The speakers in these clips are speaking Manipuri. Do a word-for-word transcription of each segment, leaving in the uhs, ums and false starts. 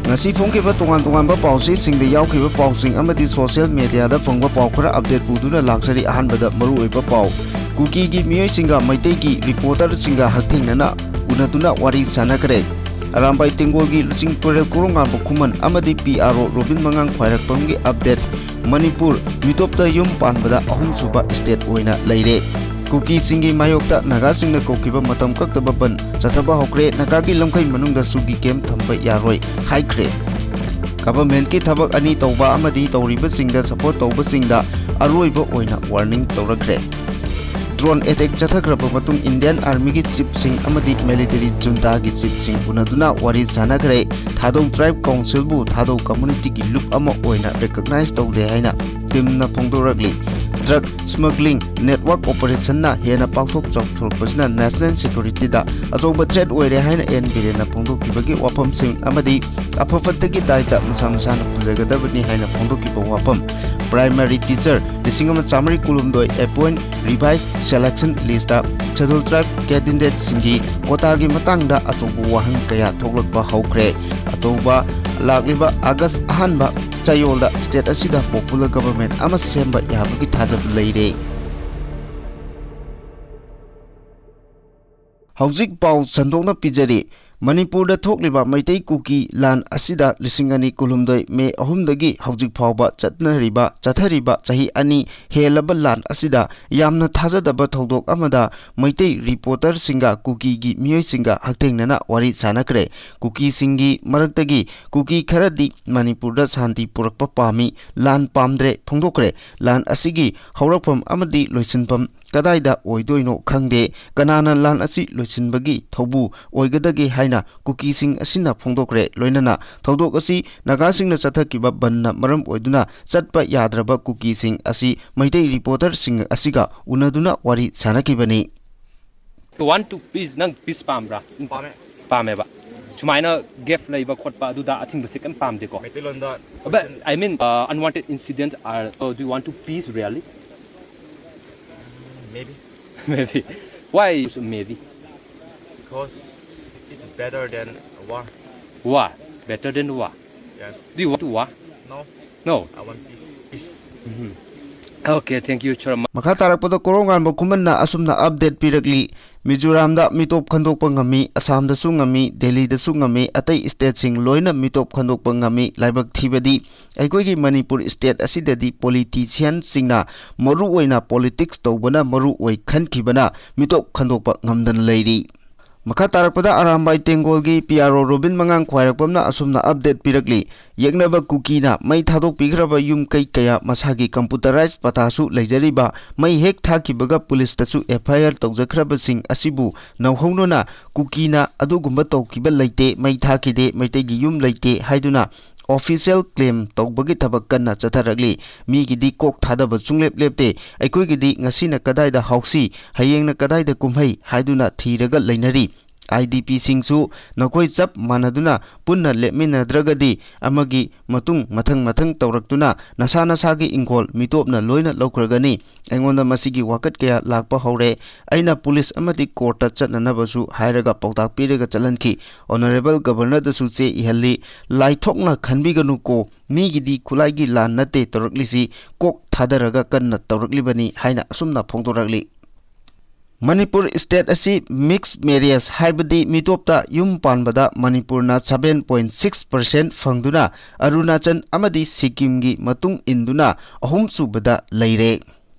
ꯉꯁꯤ ꯐꯣꯡꯈꯤꯕ ꯇꯣꯉꯥꯟ ꯇꯣꯉꯥꯟꯕ ꯄꯥꯎꯆꯦꯁꯤꯡꯗ ꯌꯥꯎꯈꯤꯕ ꯄꯥꯎꯁꯤꯡ ꯑꯃꯗꯤ ꯁꯣꯁꯤꯌꯦꯜ ꯃꯦꯗꯤꯌꯥꯗ ꯐꯪꯕ ꯄꯥꯎ ꯈꯔ ꯑꯞꯗꯦꯠ ꯄꯨꯗꯨꯅ ꯂꯥꯛꯆꯔꯤ꯫ ꯑꯍꯥꯟꯕꯗ ꯃꯔꯨꯑꯣꯏꯕ ꯄꯥꯎ꯫ ꯀꯨꯀꯤꯒꯤ ꯃꯤꯑꯣꯏꯁꯤꯡꯒ ꯃꯩꯇꯩꯒꯤ ꯔꯤꯄꯣꯔꯇꯔꯁꯤꯡꯒ ꯍꯛꯊꯦꯡꯅꯅ ꯎꯅꯗꯨꯅ ꯋꯥꯔꯤ ꯁꯥꯟꯅꯈ꯭ꯔꯦ꯫ ꯑꯔꯥꯝꯕꯥꯏ ꯇꯦꯡꯒꯣꯜꯒꯤ ꯂꯨꯆꯤꯡ ꯄꯨꯔꯦꯜ ꯀꯣꯔꯣꯉꯥꯟꯕ ꯈꯨꯃꯟ ꯑꯃꯗꯤ ꯄꯤ ꯑꯥꯔ ꯑꯣ ꯔꯣꯕꯤꯟ ꯃꯉꯥꯡ ꯈ꯭ꯋꯥꯏꯔꯥꯛꯄꯝꯒꯤ ꯑꯞꯗꯦꯠ꯫ ꯃꯅꯤꯄꯨꯔ ꯃꯤꯇꯣꯞꯇ ꯌꯨꯝ ꯄꯥꯟꯕꯗ ꯑꯍꯨꯝꯁꯨꯕ ꯁ꯭ꯇꯦꯠ ꯑꯣꯏꯅ ꯂꯩꯔꯦ꯫ ꯀꯨꯀꯤꯁꯤꯡꯒꯤ ꯃꯥꯌꯣꯛꯇ ꯅꯥꯒꯥꯁꯤꯡꯅ ꯀꯧꯈꯤꯕ ꯃꯇꯝ ꯀꯛꯇꯕ ꯕꯟ ꯆꯠꯊꯕ ꯍꯧꯈ꯭ꯔꯦ꯫ ꯅꯥꯒꯥꯒꯤ ꯂꯝꯈꯩ ꯃꯅꯨꯡꯗ ꯁꯨꯒꯤ ꯀꯦꯝ ꯊꯝꯕ ꯌꯥꯔꯣꯏ ꯍꯥꯏꯈ꯭ꯔꯦ꯫ ꯒꯚꯔꯟꯃꯦꯟꯠꯀꯤ ꯊꯕꯛ ꯑꯅꯤ ꯇꯧꯕ ꯑꯃꯗꯤ ꯇꯧꯔꯤꯕꯁꯤꯡꯗ ꯁꯄꯣꯔꯠ ꯇꯧꯕꯁꯤꯡꯗ ꯑꯔꯣꯏꯕ ꯑꯣꯏꯅ ꯋꯥꯔꯅꯤꯡ ꯇꯧꯔꯛꯈ꯭ꯔꯦ꯫ ꯗ꯭ꯔꯣꯟ ꯑꯦꯇꯦꯛ ꯆꯠꯊꯈ꯭ꯔꯕ ꯃꯇꯨꯡ ꯏꯟꯗꯤꯌꯟ ꯑꯥꯔꯃꯤꯒꯤ ꯆꯤꯞꯁꯤꯡ ꯑꯃꯗꯤ ꯃꯤꯂꯤꯇꯔꯤ ꯖꯨꯟꯇꯥꯒꯤ ꯆꯤꯞꯁꯤꯡ ꯎꯅꯗꯨꯅ ꯋꯥꯔꯤ ꯁꯥꯟꯅꯈ꯭ꯔꯦ꯫ ꯊꯥꯗꯧ ꯇ꯭ꯔꯥꯏꯕ ꯀꯥꯎꯟꯁꯤꯜꯕꯨ ꯊꯥꯗꯧ ꯀꯝꯃꯨꯅꯤꯇꯤꯒꯤ ꯂꯨꯞ ꯑꯃ ꯑꯣꯏꯅ ꯔꯤꯀꯣꯛꯅꯥꯏꯖ ꯇꯧꯗꯦ ꯍꯥꯏꯅ ꯇꯤꯝꯅ ꯐꯣꯡꯗꯣꯔꯛꯂꯤ꯫ ꯗ꯭ꯔꯒ ꯁ꯭ꯃꯒ꯭ꯂꯤꯡ ꯅꯦꯠꯋꯥꯔꯛ ꯑꯣꯄꯔꯦꯁꯟꯅ ꯍꯦꯟꯅ ꯄꯥꯛꯊꯣꯛ ꯆꯥꯎꯊꯣꯔꯛꯄꯁꯤꯅ ꯅꯦꯁꯅꯦꯜ ꯁꯦꯀ꯭ꯌꯨꯔꯤꯇꯤꯗ ꯑꯆꯧꯕ ꯊ꯭ꯔꯦꯠ ꯑꯣꯏꯔꯦ ꯍꯥꯏꯅ ꯑꯦꯟ ꯕꯤꯔꯦꯟꯅ ꯐꯣꯡꯗꯣꯛꯈꯤꯕꯒꯤ ꯋꯥꯐꯝꯁꯤꯡ ꯑꯃꯗꯤ ꯑꯐ ꯐꯠꯇꯒꯤ ꯗꯥꯏꯇ ꯃꯁꯥ ꯃꯁꯥꯅ ꯄꯨꯖꯒꯗꯕꯅꯤ ꯍꯥꯏꯅ ꯐꯣꯡꯗꯣꯛꯈꯤꯕ ꯋꯥꯐꯝ꯫ ꯄ꯭ꯔꯥꯏꯃꯔꯤ ꯇꯤꯆꯔ ꯂꯤꯁꯤꯡ ꯑꯃ ꯆꯥꯃꯔꯤ ꯀꯨꯟꯍꯨꯝꯗꯣꯏ ꯑꯦꯄꯣꯏꯟꯠ ꯔꯤꯚꯥꯏꯁ ꯁꯦꯂꯦꯛꯁꯟ ꯂꯤꯁꯇ ꯁꯦꯗꯨꯜ ꯇ꯭ꯔꯥꯏꯕ ꯀꯦꯟꯗꯤꯗꯦꯠꯁꯤꯡꯒꯤ ꯀꯣꯇꯥꯒꯤ ꯃꯇꯥꯡꯗ ꯑꯆꯧꯕ ꯋꯥꯍꯪ ꯀꯌꯥ ꯊꯣꯛꯂꯛꯄ ꯍꯧꯈ꯭ꯔꯦ꯫ ꯑꯆꯧꯕ ꯂꯥꯛꯂꯤꯕ ꯑꯥꯒꯁ ꯑꯍꯥꯟꯕ ꯆꯌꯣꯜꯗ ꯁ꯭ꯇꯦꯠ ꯑꯁꯤꯗ ꯄꯣꯄꯨꯂꯔ ꯒꯚꯔꯟꯃꯦꯟꯠ ꯑꯃ ꯁꯦꯝꯕ ꯌꯥꯕꯒꯤ ꯊꯥꯖꯕ ꯂꯩꯔꯦ꯫ ꯍꯧꯖꯤꯛ ꯄꯥꯎ ꯁꯟꯗꯣꯛꯅ ꯄꯤꯖꯔꯤ꯫ ꯃꯅꯤꯄꯨꯔꯗ ꯊꯣꯛꯂꯤꯕ ꯃꯩꯇꯩ ꯀꯨꯀꯤ ꯂꯥꯟ ꯑꯁꯤꯗ ꯂꯤꯁꯤꯡ ꯑꯅꯤ ꯀꯨꯟꯍꯨꯝꯗꯣꯏ ꯃꯦ ꯑꯍꯨꯝꯗꯒꯤ ꯍꯧꯖꯤꯛ ꯐꯥꯎꯕ ꯆꯠꯅꯔꯤꯕ, ꯆꯠꯊꯔꯤꯕ ꯆꯍꯤ ꯑꯅꯤ ꯍꯦꯜꯂꯕ ꯂꯥꯟ ꯑꯁꯤꯗ ꯌꯥꯝꯅ ꯊꯥꯖꯗꯕ ꯊꯧꯗꯣꯛ ꯑꯃꯗ ꯃꯩꯇꯩ ꯔꯤꯄꯣꯔꯇꯔꯁꯤꯡꯒ ꯀꯨꯀꯤꯒꯤ ꯃꯤꯑꯣꯏꯁꯤꯡꯒ ꯍꯛꯊꯦꯡꯅꯅ ꯋꯥꯔꯤ ꯁꯥꯟꯅꯈ꯭ꯔꯦ꯫ ꯀꯨꯀꯤꯁꯤꯡꯒꯤ ꯃꯔꯛꯇꯒꯤ ꯀꯨꯀꯤ ꯈꯔꯗꯤ ꯃꯅꯤꯄꯨꯔꯗ ꯁꯥꯟꯇꯤ ꯄꯨꯔꯛꯄ ꯄꯥꯝꯃꯤ, ꯂꯥꯟ ꯄꯥꯝꯗ꯭ꯔꯦ ꯐꯣꯡꯗꯣꯛꯈ꯭ꯔꯦ꯫ ꯂꯥꯟ ꯑꯁꯤꯒꯤ ꯍꯧꯔꯛꯐꯝ ꯑꯃꯗꯤ ꯂꯣꯏꯁꯤꯟꯐꯝ ꯀꯗꯥꯏꯗ ꯑꯣꯏꯗꯣꯏꯅꯣ ꯈꯪꯗꯦ꯫ ꯀꯅꯥꯅ ꯂꯥꯟ ꯑꯁꯤ ꯂꯣꯏꯁꯤꯟꯕꯒꯤ ꯊꯧꯕꯨ ꯑꯣꯏꯒꯗꯒꯦ ꯍꯥꯏꯅ ꯀꯨꯀꯤꯁꯤꯡ ꯑꯁꯤꯅ ꯐꯣꯡꯗꯣꯛꯈ꯭ꯔꯦ꯫ ꯂꯣꯏꯅꯅ ꯊꯧꯗꯣꯛ ꯑꯁꯤ ꯅꯥꯒꯥꯁꯤꯡꯅ ꯆꯠꯊꯈꯤꯕ ꯕꯟꯅ ꯃꯔꯝ ꯑꯣꯏꯗꯨꯅ ꯆꯠꯄ ꯌꯥꯗ꯭ꯔꯕ ꯀꯨꯀꯤꯁꯤꯡ ꯑꯁꯤ ꯃꯩꯇꯩ ꯔꯤꯄꯣꯔꯇꯔꯁꯤꯡ ꯑꯁꯤꯒ ꯎꯅꯗꯨꯅ ꯋꯥꯔꯤ ꯁꯥꯟꯅꯈꯤꯕꯅꯤ꯫ You want to peace? ꯅꯪ peace ꯄꯥꯝꯕ꯭ꯔꯥ? ꯄꯥꯝꯃꯦ꯫ ꯄꯥꯝꯃꯦꯕ꯫ ꯁꯨꯃꯥꯏꯅ gap ꯂꯩꯕ ꯈꯣꯠꯄ ꯑꯗꯨꯗ ꯑꯊꯤꯡꯕꯁꯦ ꯀꯩꯝ ꯄꯥꯝꯗꯦꯀꯣ꯫ ꯃꯩꯇꯩꯂꯣꯟꯗ But I mean, uh, unwanted incidents are. So do you want to peace really? Maybe. Maybe. Why is maybe? Because it's better than war. Why? Better than war? Yes. Do you want to war? No. No. I want peace. Peace. Okay, thank you, Chairman. ꯃꯈꯥ ꯇꯥꯔꯛꯄꯗ ꯀꯣꯔꯧꯉꯥꯟꯕ ꯈꯨꯃꯟꯅ ꯑꯁꯨꯝꯅ ꯑꯞꯗꯦꯠ ꯄꯤꯔꯛꯂꯤ꯫ ꯃꯤꯖꯣꯔꯥꯝꯗ ꯃꯤꯇꯣꯞ ꯈꯟꯗꯣꯛꯄ ꯉꯝꯃꯤ, ꯑꯁꯥꯝꯗꯁꯨ ꯉꯝꯃꯤ, ꯗꯦꯜꯂꯤꯗꯁꯨ ꯉꯝꯃꯤ, ꯑꯇꯩ ꯁ꯭ꯇꯦꯠꯁꯤꯡ ꯂꯣꯏꯅ ꯃꯤꯇꯣꯞ ꯈꯟꯗꯣꯛꯄ ꯉꯝꯃꯤ꯫ ꯂꯥꯏꯕꯛ ꯊꯤꯕꯗꯤ ꯑꯩꯈꯣꯏꯒꯤ ꯃꯅꯤꯄꯨꯔ ꯁ꯭ꯇꯦꯠ ꯑꯁꯤꯗꯗꯤ ꯄꯣꯂꯤꯇꯤꯁꯤꯌꯟꯁꯤꯡꯅ ꯃꯔꯨ ꯑꯣꯏꯅ ꯄꯣꯂꯤꯇꯤꯛꯁ ꯇꯧꯕꯅ ꯃꯔꯨ ꯑꯣꯏ ꯈꯟꯈꯤꯕꯅ ꯃꯤꯇꯣꯞ ꯈꯟꯗꯣꯛꯄ ꯉꯝꯗꯅ ꯂꯩꯔꯤ꯫ ꯃꯈꯥ ꯇꯥꯔꯛꯄꯗ ꯑꯔꯥꯝꯕꯥꯏ ꯇꯦꯡꯒꯣꯜꯒꯤ ꯄꯤ ꯑꯥꯔ ꯑꯣ ꯔꯣꯕꯤꯟ ꯃꯉꯥꯡ ꯈ꯭ꯋꯥꯏꯔꯥꯛꯄꯝꯅ ꯑꯁꯨꯝꯅ ꯑꯞꯗꯦꯠ ꯄꯤꯔꯛꯂꯤ꯫ ꯌꯦꯛꯅꯕ ꯀꯨꯀꯤꯅ ꯃꯩ ꯊꯥꯗꯣꯛꯄꯤꯈ꯭ꯔꯕ ꯌꯨꯝ ꯀꯩ ꯀꯌꯥ ꯃꯁꯥꯒꯤ ꯀꯝꯄ꯭ꯌꯨꯇꯔꯥꯏꯖ ꯄꯇꯥꯁꯨ ꯂꯩꯖꯔꯤꯕ ꯃꯩ ꯍꯦꯛ ꯊꯥꯈꯤꯕꯒ ꯄꯨꯂꯤꯁꯇꯁꯨ ꯑꯦꯐ ꯑꯥꯏ ꯑꯥꯔ ꯇꯧꯖꯈ꯭ꯔꯕꯁꯤꯡ ꯑꯁꯤꯕꯨ ꯅꯧꯍꯧꯅꯅ ꯀꯨꯀꯤꯅ ꯑꯗꯨꯒꯨꯝꯕ ꯇꯧꯈꯤꯕ ꯂꯩꯇꯦ, ꯃꯩ ꯊꯥꯈꯤꯗꯦ, ꯃꯩꯇꯩꯒꯤ ꯌꯨꯝ ꯂꯩꯇꯦ ꯍꯥꯏꯗꯨꯅ ꯑꯣꯐꯤꯁꯤꯌꯦꯜ ꯀ꯭ꯂꯦꯝ ꯇꯧꯕꯒꯤ ꯊꯕꯛ ꯀꯟꯅ ꯆꯠꯊꯔꯛꯂꯤ꯫ ꯃꯤꯒꯤꯗꯤ ꯀꯣꯛ ꯊꯥꯗꯕ ꯁꯨꯡꯂꯦꯞ ꯂꯦꯞꯇꯦ꯫ ꯑꯩꯈꯣꯏꯒꯤꯗꯤ ꯉꯁꯤꯅ ꯀꯗꯥꯏꯗ ꯍꯥꯎꯁꯤ, ꯍꯌꯦꯡꯅ ꯀꯗꯥꯏꯗ ꯀꯨꯝꯍꯩ ꯍꯥꯏꯗꯨꯅ ꯊꯤꯔꯒ ꯂꯩꯅꯔꯤ꯫ ꯑꯥꯏ ꯗꯤ ꯄꯤꯁꯤꯡꯁꯨ ꯅꯈꯣꯏ ꯆꯞ ꯃꯥꯟꯅꯗꯨꯅ ꯄꯨꯟꯅ ꯂꯦꯞꯃꯤꯟꯅꯗ꯭ꯔꯒꯗꯤ ꯑꯃꯒꯤ ꯃꯇꯨꯡ ꯃꯊꯪ ꯃꯊꯪ ꯇꯧꯔꯛꯇꯨꯅ ꯅꯁꯥ ꯅꯁꯥꯒꯤ ꯏꯪꯈꯣꯜ ꯃꯤꯇꯣꯞꯅ ꯂꯣꯏꯅ ꯂꯧꯈ꯭ꯔꯒꯅꯤ꯫ ꯑꯩꯉꯣꯟꯗ ꯃꯁꯤꯒꯤ ꯋꯥꯀꯠ ꯀꯌꯥ ꯂꯥꯛꯄ ꯍꯧꯔꯦ꯫ ꯑꯩꯅ ꯄꯨꯂꯤꯁ ꯑꯃꯗꯤ ꯀꯣꯔꯠꯇ ꯆꯠꯅꯅꯕꯁꯨ ꯍꯥꯏꯔꯒ ꯄꯥꯎꯇꯥꯛ ꯄꯤꯔꯒ ꯆꯠꯍꯟꯈꯤ꯫ ꯑꯣꯅꯔꯦꯕꯜ ꯒꯕꯔꯅꯔꯗꯁꯨ ꯆꯦ ꯏꯍꯜꯂꯤ꯫ ꯂꯥꯏꯊꯣꯛꯅ ꯈꯟꯕꯤꯒꯅꯨꯀꯣ, ꯃꯤꯒꯤꯗꯤ ꯈꯨꯠꯂꯥꯏꯒꯤ ꯂꯥꯟ ꯅꯠꯇꯦ ꯇꯧꯔꯛꯂꯤꯁꯤ, ꯀꯣꯛ ꯊꯥꯗꯔꯒ ꯀꯟꯅ ꯇꯧꯔꯛꯂꯤꯕꯅꯤ ꯍꯥꯏꯅ ꯑꯁꯨꯝꯅ ꯐꯣꯡꯗꯣꯔꯛꯂꯤ꯫ ꯃꯅꯤꯄꯨꯔ ꯁ꯭ꯇꯦꯠ ꯑꯁꯤ ꯃꯤꯛꯁ ꯃꯦꯔꯤꯌꯦꯖ ꯍꯥꯏꯕꯗꯤ ꯃꯤꯇꯣꯞꯇ ꯌꯨꯝ ꯄꯥꯟꯕꯗ ꯃꯅꯤꯄꯨꯔꯅ seven point six percent ꯐꯪꯗꯨꯅ Arunachal ꯑꯃꯗꯤ ꯁꯤꯛꯀꯤꯝꯒꯤ ꯃꯇꯨꯡ ꯏꯟꯗꯨꯅ ꯑꯍꯨꯝꯁꯨꯕꯗ ꯂꯩꯔꯦ꯫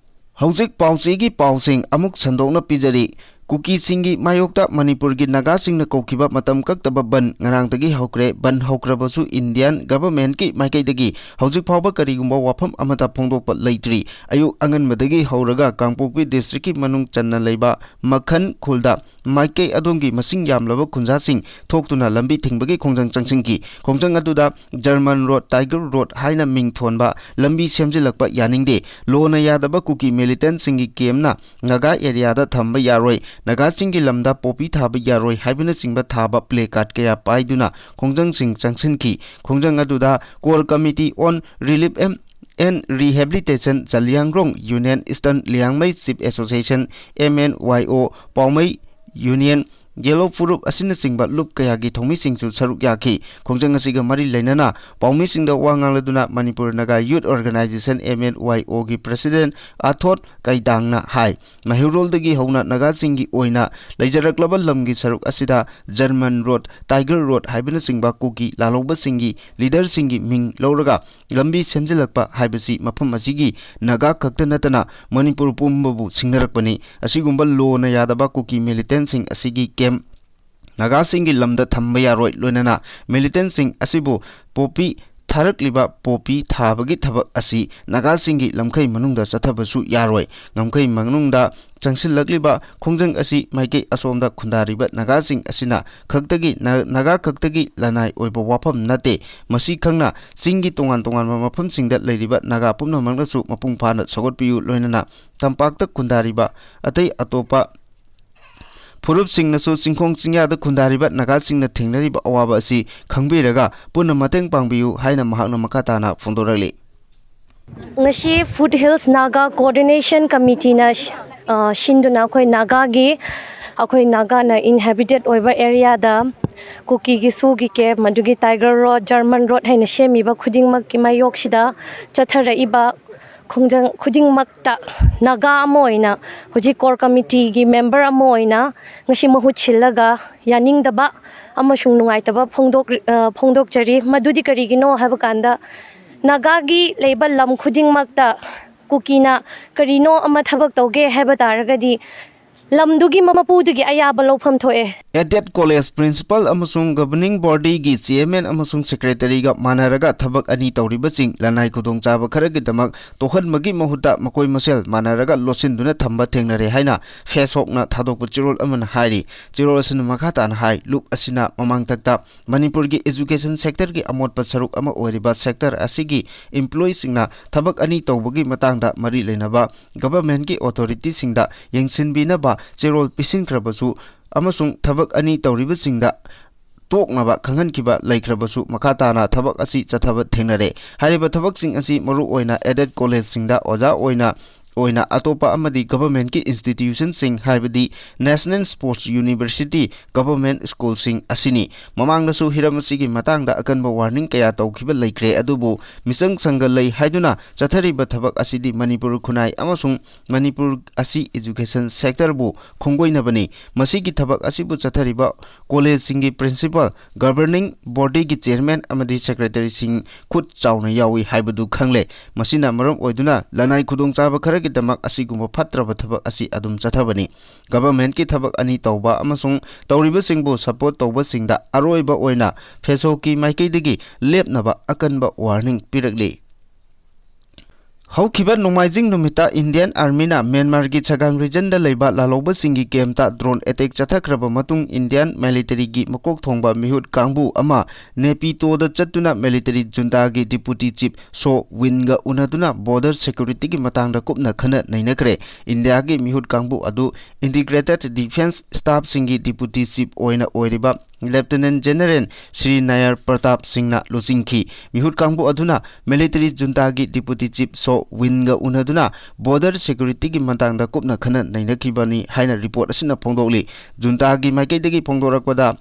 ꯍꯧꯖꯤꯛ ꯄꯥꯎꯆꯦꯒꯤ ꯄꯥꯎꯁꯤꯡ ꯑꯃꯨꯛ ꯁꯟꯗꯣꯛꯅ ꯄꯤꯖꯔꯤ꯫ ꯀꯨꯀꯤꯁꯤꯡꯒꯤ ꯃꯥꯌꯣꯛꯇ ꯃꯅꯤꯄꯨꯔꯒꯤ ꯅꯥꯒꯥꯁꯤꯡꯅ ꯀꯧꯈꯤꯕ ꯃꯇꯝ ꯀꯛꯇꯕ ꯕꯟ ꯉꯔꯥꯡꯗꯒꯤ ꯍꯧꯈ꯭ꯔꯦ꯫ ꯕꯟ ꯍꯧꯈ꯭ꯔꯕꯁꯨ ꯏꯟꯗꯤꯌꯥꯟ ꯒꯚꯔꯟꯃꯦꯟꯠꯀꯤ ꯃꯥꯏꯀꯩꯗꯒꯤ ꯍꯧꯖꯤꯛ ꯐꯥꯎꯕ ꯀꯔꯤꯒꯨꯝꯕ ꯋꯥꯐꯝ ꯑꯃꯠꯇ ꯐꯣꯡꯗꯣꯛꯄ ꯂꯩꯇ꯭ꯔꯤ꯫ ꯑꯌꯨꯛ ꯑꯉꯟꯕꯗꯒꯤ ꯍꯧꯔꯒ ꯀꯥꯡꯄꯣꯛꯄꯤ ꯗꯤꯁꯇ꯭ꯔꯤꯛꯀꯤ ꯃꯅꯨꯡ ꯆꯟꯅ ꯂꯩꯕ ꯃꯈꯟ ꯈꯨꯜꯗ ꯃꯥꯏꯀꯩ ꯑꯗꯣꯝꯒꯤ ꯃꯁꯤꯡ ꯌꯥꯝꯂꯕ ꯈꯨꯟꯖꯥꯁꯤꯡ ꯊꯣꯛꯇꯨꯅ ꯂꯝꯕꯤ ꯊꯤꯡꯕꯒꯤ ꯈꯣꯡꯖꯪ ꯆꯪꯁꯤꯟꯈꯤ꯫ ꯈꯣꯡꯖꯪ ꯑꯗꯨꯗ ꯖꯔꯃꯟ ꯔꯣꯗ, ꯇꯥꯏꯒꯔ ꯔꯣꯗ ꯍꯥꯏꯅ ꯃꯤꯡ ꯊꯣꯟꯕ ꯂꯝꯕꯤ ꯁꯦꯝꯖꯤꯜꯂꯛꯄ ꯌꯥꯅꯤꯡꯗꯦ꯫ ꯂꯣꯅ ꯌꯥꯗꯕ ꯀꯨꯀꯤ ꯃꯤꯂꯤꯇꯦꯟꯠꯁꯤꯡꯒꯤ ꯀꯦꯝꯞꯅ ꯅꯥꯒꯥ ꯑꯦꯔꯤꯌꯥꯗ ꯊꯝꯕ ꯌꯥꯔꯣꯏ꯫ ꯅꯥꯒꯥꯁꯤꯡꯒꯤ ꯂꯝꯗ ꯄꯣꯄꯤ ꯊꯥꯕ ꯌꯥꯔꯣꯏ ꯍꯥꯏꯕꯅꯆꯤꯡꯕ ꯊꯥꯕ ꯄ꯭ꯂꯦ ꯀꯥꯔꯗ ꯀꯌꯥ ꯄꯥꯏꯗꯨꯅ ꯈꯣꯡꯖꯪꯁꯤꯡ ꯆꯪꯁꯤꯟꯈꯤ꯫ ꯈꯣꯡꯖꯪ ꯑꯗꯨꯗ Core Committee on Relief and Rehabilitation, Zeliangrong union, Eastern Liangmai Chief Association, M N Y O, Poumai union, ꯌꯦꯂꯣ ꯐꯨꯔꯨꯞ ꯑꯁꯤꯅꯆꯤꯡꯕ ꯂꯨꯞ ꯀꯌꯥꯒꯤ ꯊꯧꯃꯤꯁꯤꯡꯁꯨ ꯁꯔꯨꯛ ꯌꯥꯈꯤ꯫ ꯈꯣꯡꯖꯪ ꯑꯁꯤꯒ ꯃꯔꯤ ꯂꯩꯅꯅ ꯄꯥꯎꯃꯤꯁꯤꯡꯗ ꯋꯥ ꯉꯥꯡꯂꯗꯨꯅ Manipur Naga youth organisation, M N Y O, ꯒꯤ ꯄ꯭ꯔꯁꯤꯗꯦꯟ ꯑꯊꯣꯠ ꯀꯩꯗꯥꯡꯅ ꯍꯥꯏ, ꯃꯩꯍꯧꯔꯣꯜꯗꯒꯤ ꯍꯧꯅ ꯅꯥꯒꯥꯁꯤꯡꯒꯤ ꯑꯣꯏꯅ ꯂꯩꯖꯔꯛꯂꯕ ꯂꯝꯒꯤ ꯁꯔꯨꯛ ꯑꯁꯤꯗ ꯖꯔꯃꯟ ꯔꯣꯗ, ꯇꯥꯏꯒꯔ ꯔꯣꯗ ꯍꯥꯏꯕꯅꯆꯤꯡꯕ ꯀꯨꯀꯤ ꯂꯥꯜꯍꯧꯕꯁꯤꯡꯒꯤ ꯂꯤꯗꯔꯁꯤꯡꯒꯤ ꯃꯤꯡ ꯂꯧꯔꯒ ꯂꯝꯕꯤ ꯁꯦꯝꯖꯤꯜꯂꯛꯄ ꯍꯥꯏꯕꯁꯤ ꯃꯐꯝ ꯑꯁꯤꯒꯤ ꯅꯥꯒꯥ ꯈꯛꯇ ꯅꯠꯇꯅ ꯃꯅꯤꯄꯨꯔ ꯄꯨꯝꯕꯕꯨ ꯁꯤꯡꯅꯔꯛꯄꯅꯤ꯫ ꯑꯁꯤꯒꯨꯝꯕ ꯂꯣꯅ ꯌꯥꯗꯕ ꯀꯨꯀꯤ ꯃꯤꯂꯤꯇꯦꯟꯁꯤꯡ ꯑꯁꯤꯒꯤ ꯀꯦꯝ ꯅꯥꯒꯥꯁꯤꯡꯒꯤ ꯂꯝꯗ ꯊꯝꯕ ꯌꯥꯔꯣꯏ꯫ ꯂꯣꯏꯅꯅ ꯃꯤꯂꯤꯇꯦꯟꯁꯤꯡ ꯑꯁꯤꯕꯨ ꯄꯣꯄꯤ ꯊꯥꯔꯛꯂꯤꯕ ꯄꯣꯄꯤ ꯊꯥꯕꯒꯤ ꯊꯕꯛ ꯑꯁꯤ ꯅꯥꯒꯥꯁꯤꯡꯒꯤ ꯂꯝꯈꯩ ꯃꯅꯨꯡꯗ ꯆꯠꯊꯕꯁꯨ ꯌꯥꯔꯣꯏ꯫ ꯉꯝꯈꯩ ꯃꯅꯨꯡꯗ ꯆꯪꯁꯤꯜꯂꯛꯂꯤꯕ ꯈꯣꯡꯖꯪ ꯑꯁꯤ ꯃꯥꯏꯀꯩ ꯑꯁꯣꯝꯗ ꯈꯨꯟꯗꯥꯔꯤꯕ ꯅꯥꯒꯥꯁꯤꯡ ꯑꯁꯤꯅ ꯈꯛꯇꯒꯤ, ꯅ-, ꯅꯥꯒꯥ ꯈꯛꯇꯒꯤ ꯂꯅꯥꯏ ꯑꯣꯏꯕ ꯋꯥꯐꯝ ꯅꯠꯇꯦ꯫ ꯃꯁꯤ ꯈꯪꯅ ꯆꯤꯡꯒꯤ ꯇꯣꯉꯥꯟ ꯇꯣꯉꯥꯟꯕ ꯃꯐꯝꯁꯤꯡꯗ ꯂꯩꯔꯤꯕ ꯅꯥꯒꯥ ꯄꯨꯝꯅꯃꯛꯅꯁꯨ ꯃꯄꯨꯡ ꯐꯥꯅ ꯁꯧꯒꯠꯄꯤꯌꯨ꯫ ꯂꯣꯏꯅꯅ ꯇꯝꯄꯥꯛꯇ ꯈꯨꯟꯗꯥꯔꯤꯕ ꯑꯇꯩ ꯑꯇꯣꯞꯄ ꯐꯨꯔꯨꯞꯁꯤꯡꯅꯁꯨ ꯆꯤꯡꯈꯣꯡ ꯆꯤꯡꯌꯥꯗ ꯈꯨꯟꯗꯥꯔꯤꯕ ꯅꯥꯒꯥꯁꯤꯡꯅ ꯊꯦꯡꯅꯔꯤꯕ ꯑꯋꯥꯕ ꯑꯁꯤ ꯈꯪꯕꯤꯔꯒ ꯄꯨꯟꯅ ꯃꯇꯦꯡ ꯄꯥꯡꯕꯤꯌꯨ ꯍꯥꯏꯅ ꯃꯍꯥꯛꯅ ꯃꯈꯥ ꯇꯥꯅ ꯐꯣꯡꯗꯣꯔꯛꯂꯤ꯫ ꯉꯁꯤ Foothills Naga Coordination Committeeꯅ ꯁ-, ꯑ, ꯁꯤꯟꯗꯨꯅ ꯑꯩꯈꯣꯏ ꯅꯥꯒꯥꯒꯤ, ꯑꯩꯈꯣꯏ ꯅꯥꯒꯥꯅ inhabited ꯑꯣꯏꯕ areaꯗ ꯀꯨꯀꯤꯒꯤ ꯁꯨꯒꯤ ꯀꯦꯝ, ꯑꯗꯨꯒꯤ ꯇꯥꯏꯒꯔ ꯔꯣꯗ, ꯖꯔꯃꯟ ꯔꯣꯗ ꯍꯥꯏꯅ ꯁꯦꯝꯃꯤꯕ ꯈꯨꯗꯤꯡꯃꯛꯀꯤ ꯃꯥꯌꯣꯛꯁꯤꯗ ꯆꯠꯊꯔꯛꯏꯕ ꯈꯣꯡꯖꯪ ꯈꯨꯗꯤꯡꯃꯛꯇ ꯅꯥꯒꯥ ꯑꯃ ꯑꯣꯏꯅ, ꯍꯧꯖꯤꯛ core committeeꯒꯤ member ꯑꯃ ꯑꯣꯏꯅ ꯉꯁꯤ ꯃꯍꯨꯠ ꯁꯤꯜꯂꯒ ꯌꯥꯅꯤꯡꯗꯕ ꯑꯃꯁꯨꯡ ꯅꯨꯡꯉꯥꯏꯇꯕ ꯐꯣꯡꯗꯣꯛ-, ꯑ, ꯐꯣꯡꯗꯣꯛꯆꯔꯤ꯫ ꯃꯗꯨꯗꯤ ꯀꯔꯤꯒꯤꯅꯣ ꯍꯥꯏꯕ ꯀꯥꯟꯗ, ꯅꯥꯒꯥꯒꯤ ꯂꯩꯕ ꯂꯝ ꯈꯨꯗꯤꯡꯃꯛꯇ ꯀꯨꯀꯤꯅ ꯀꯔꯤꯅꯣ ꯑꯃ ꯊꯕꯛ ꯇꯧꯒꯦ ꯍꯥꯏꯕ ꯇꯥꯔꯒꯗꯤ, ꯂꯝꯗꯨꯒꯤ ꯃꯄꯨꯗꯨꯒꯤ ꯑꯌꯥꯕ ꯂꯧꯐꯝ ꯊꯣꯛꯑꯦ꯫ Aided College principal ꯑꯃꯁꯨꯡ governing bodyꯒꯤ chairman ꯑꯃꯁꯨꯡ secretaryꯒ ꯃꯥꯟꯅꯔꯒ ꯊꯕꯛ ꯑꯅꯤ ꯇꯧꯔꯤꯕꯁꯤꯡ ꯂꯅꯥꯏ ꯈꯨꯗꯣꯡꯆꯥꯕ ꯈꯔꯒꯤꯗꯃꯛ ꯇꯣꯛꯍꯟꯕꯒꯤ ꯃꯍꯨꯠꯇ ꯃꯈꯣꯏ ꯃꯁꯦꯜ ꯃꯥꯟꯅꯔꯒ ꯂꯣꯠꯁꯤꯟꯗꯨꯅ ꯊꯝꯕ ꯊꯦꯡꯅꯔꯦ ꯍꯥꯏꯅ ꯐꯦꯁꯣꯛꯅ ꯊꯥꯗꯣꯛꯄ ꯆꯦꯔꯣꯜ ꯑꯃꯅ ꯍꯥꯏꯔꯤ꯫ ꯆꯦꯔꯣꯜ ꯑꯁꯤꯅ ꯃꯈꯥ ꯇꯥꯅ ꯍꯥꯏ, ꯂꯨꯞ ꯑꯁꯤꯅ ꯃꯃꯥꯡꯊꯛꯇ ꯃꯅꯤꯄꯨꯔꯒꯤ education sectorꯒꯤ ꯑꯃꯣꯠꯄ ꯁꯔꯨꯛ ꯑꯃ ꯑꯣꯏꯔꯤꯕ sector ꯑꯁꯤꯒꯤ employeeꯁꯤꯡꯅ ꯊꯕꯛ ꯑꯅꯤ ꯇꯧꯕꯒꯤ ꯃꯇꯥꯡꯗ ꯃꯔꯤ ꯂꯩꯅꯕ governmentꯀꯤ authorityꯁꯤꯡꯗ ꯌꯦꯡꯁꯤꯟꯕꯤꯅꯕ ꯆꯦꯔꯣꯜ ꯄꯤꯁꯤꯟꯈ꯭ꯔꯕꯁꯨ ꯑꯃꯁꯨꯡ ꯊꯕꯛ ꯑꯅꯤ ꯇꯧꯔꯤꯕꯁꯤꯡꯗ ꯇꯣꯛꯅꯕ ꯈꯪꯍꯟꯈꯤꯕ ꯂꯩꯈ꯭ꯔꯕꯁꯨ, ꯃꯈꯥ ꯇꯥꯅ ꯊꯕꯛ ꯑꯁꯤ ꯆꯠꯊꯕ ꯊꯦꯡꯅꯔꯦ꯫ ꯍꯥꯏꯔꯤꯕ ꯊꯕꯛꯁꯤꯡ ꯑꯁꯤ ꯃꯔꯨꯑꯣꯏꯅ aided collegeꯁꯤꯡꯗ ꯑꯣꯖꯥ ꯑꯣꯏꯅ ꯑꯣꯏꯅ ꯑꯇꯣꯞꯄ ꯑꯃꯗꯤ governmentꯀꯤ institutionꯁꯤꯡ, ꯍꯥꯏꯕꯗꯤ National Sports University, government schoolꯁꯤꯡ ꯑꯁꯤꯅꯤ꯫ ꯃꯃꯥꯡꯗꯁꯨ ꯍꯤꯔꯝ ꯑꯁꯤꯒꯤ ꯃꯇꯥꯡꯗ ꯑꯀꯟꯕ warning ꯀꯌꯥ ꯇꯧꯈꯤꯕ ꯂꯩꯈ꯭ꯔꯦ, ꯑꯗꯨꯕꯨ ꯃꯤꯆꯪ ꯁꯪꯒ ꯂꯩ ꯍꯥꯏꯗꯨꯅ ꯆꯠꯊꯔꯤꯕ ꯊꯕꯛ ꯑꯁꯤꯗꯤ ꯃꯅꯤꯄꯨꯔ ꯈꯨꯟꯅꯥꯏ ꯑꯃꯁꯨꯡ ꯃꯅꯤꯄꯨꯔ ꯑꯁꯤ education sectorꯕꯨ ꯈꯣꯡꯒꯣꯏꯅꯕꯅꯤ꯫ ꯃꯁꯤꯒꯤ ꯊꯕꯛ ꯑꯁꯤꯕꯨ ꯆꯠꯊꯔꯤꯕ collegeꯁꯤꯡꯒꯤ principal, governing bodyꯒꯤ chairman ꯑꯃꯗꯤ secretaryꯁꯤꯡ ꯈꯨꯠ ꯆꯥꯎꯅ ꯌꯥꯎꯏ ꯍꯥꯏꯕꯗꯨ ꯈꯪꯂꯦ꯫ ꯃꯁꯤꯅ ꯃꯔꯝ ꯑꯣꯏꯗꯨꯅ ꯂꯅꯥꯏ ꯈꯨꯗꯣꯡꯆꯥꯕ ꯈꯔꯒꯤꯗꯃꯛ ꯑꯁꯤꯒꯨꯝꯕ ꯐꯠꯇ꯭ꯔꯕ ꯊꯕꯛ ꯑꯁꯤ ꯑꯗꯨꯝ ꯆꯠꯊꯕꯅꯤ꯫ Governmentꯀꯤ ꯊꯕꯛ ꯑꯅꯤ ꯇꯧꯕ ꯑꯃꯁꯨꯡ ꯇꯧꯔꯤꯕꯁꯤꯡꯕꯨ support ꯇꯧꯕꯁꯤꯡꯗ ꯑꯔꯣꯏꯕ ꯑꯣꯏꯅ ꯐꯦꯁꯣꯛꯀꯤ ꯃꯥꯏꯀꯩꯗꯒꯤ ꯂꯦꯞꯅꯕ ꯑꯀꯟꯕ warning ꯄꯤꯔꯛꯂꯤ꯫ ꯍꯧꯈꯤꯕ ꯅꯣꯡꯃꯥꯏꯖꯤꯡ ꯅꯨꯃꯤꯠꯇ Indian Armyꯅ ꯃ꯭ꯌꯥꯟꯃꯥꯔꯒꯤ ꯁꯒꯥꯡ regionꯗ ꯂꯩꯕ ꯂꯥꯜꯍꯧꯕꯁꯤꯡꯒꯤ campꯇ drone attack ꯆꯠꯊꯈ꯭ꯔꯕ ꯃꯇꯨꯡ, Indian militaryꯒꯤ ꯃꯀꯣꯛ ꯊꯣꯡꯕ ꯃꯤꯍꯨꯠ ꯀꯥꯡꯕꯨ ꯑꯃ ꯅꯦꯄꯤꯇꯣꯗ ꯆꯠꯇꯨꯅ military juntaꯒꯤ deputy chief So Winꯒ ꯎꯅꯗꯨꯅ border securityꯒꯤ ꯃꯇꯥꯡꯗ ꯀꯨꯞꯅ ꯈꯟꯅ ꯅꯩꯅꯈ꯭ꯔꯦ꯫ ꯏꯟꯗꯤꯌꯥꯒꯤ ꯃꯤꯍꯨꯠ ꯀꯥꯡꯕꯨ ꯑꯗꯨ Integrated Defence Staffꯁꯤꯡꯒꯤ deputy chief ꯑꯣꯏꯅ ꯑꯣꯏꯔꯤꯕ Lieutenant General ꯁ꯭ꯔꯤ ꯅꯥꯌꯔ ꯄ꯭ꯔꯇꯥꯞ ꯁꯤꯡꯅ ꯂꯨꯆꯤꯡꯈꯤ꯫ ꯃꯤꯍꯨꯠ ꯀꯥꯡꯕꯨ ꯑꯗꯨꯅ military juntaꯒꯤ deputy chief So Winꯒ ꯎꯅꯗꯨꯅ border securityꯒꯤ ꯃꯇꯥꯡꯗ ꯀꯨꯞꯅ ꯈꯟꯅ ꯅꯩꯅꯈꯤꯕꯅꯤ ꯍꯥꯏꯅ report ꯑꯁꯤꯅ ꯐꯣꯡꯗꯣꯛꯂꯤ꯫ Juntaꯒꯤ ꯃꯥꯏꯀꯩꯗꯒꯤ ꯐꯣꯡꯗꯣꯔꯛꯄꯗ,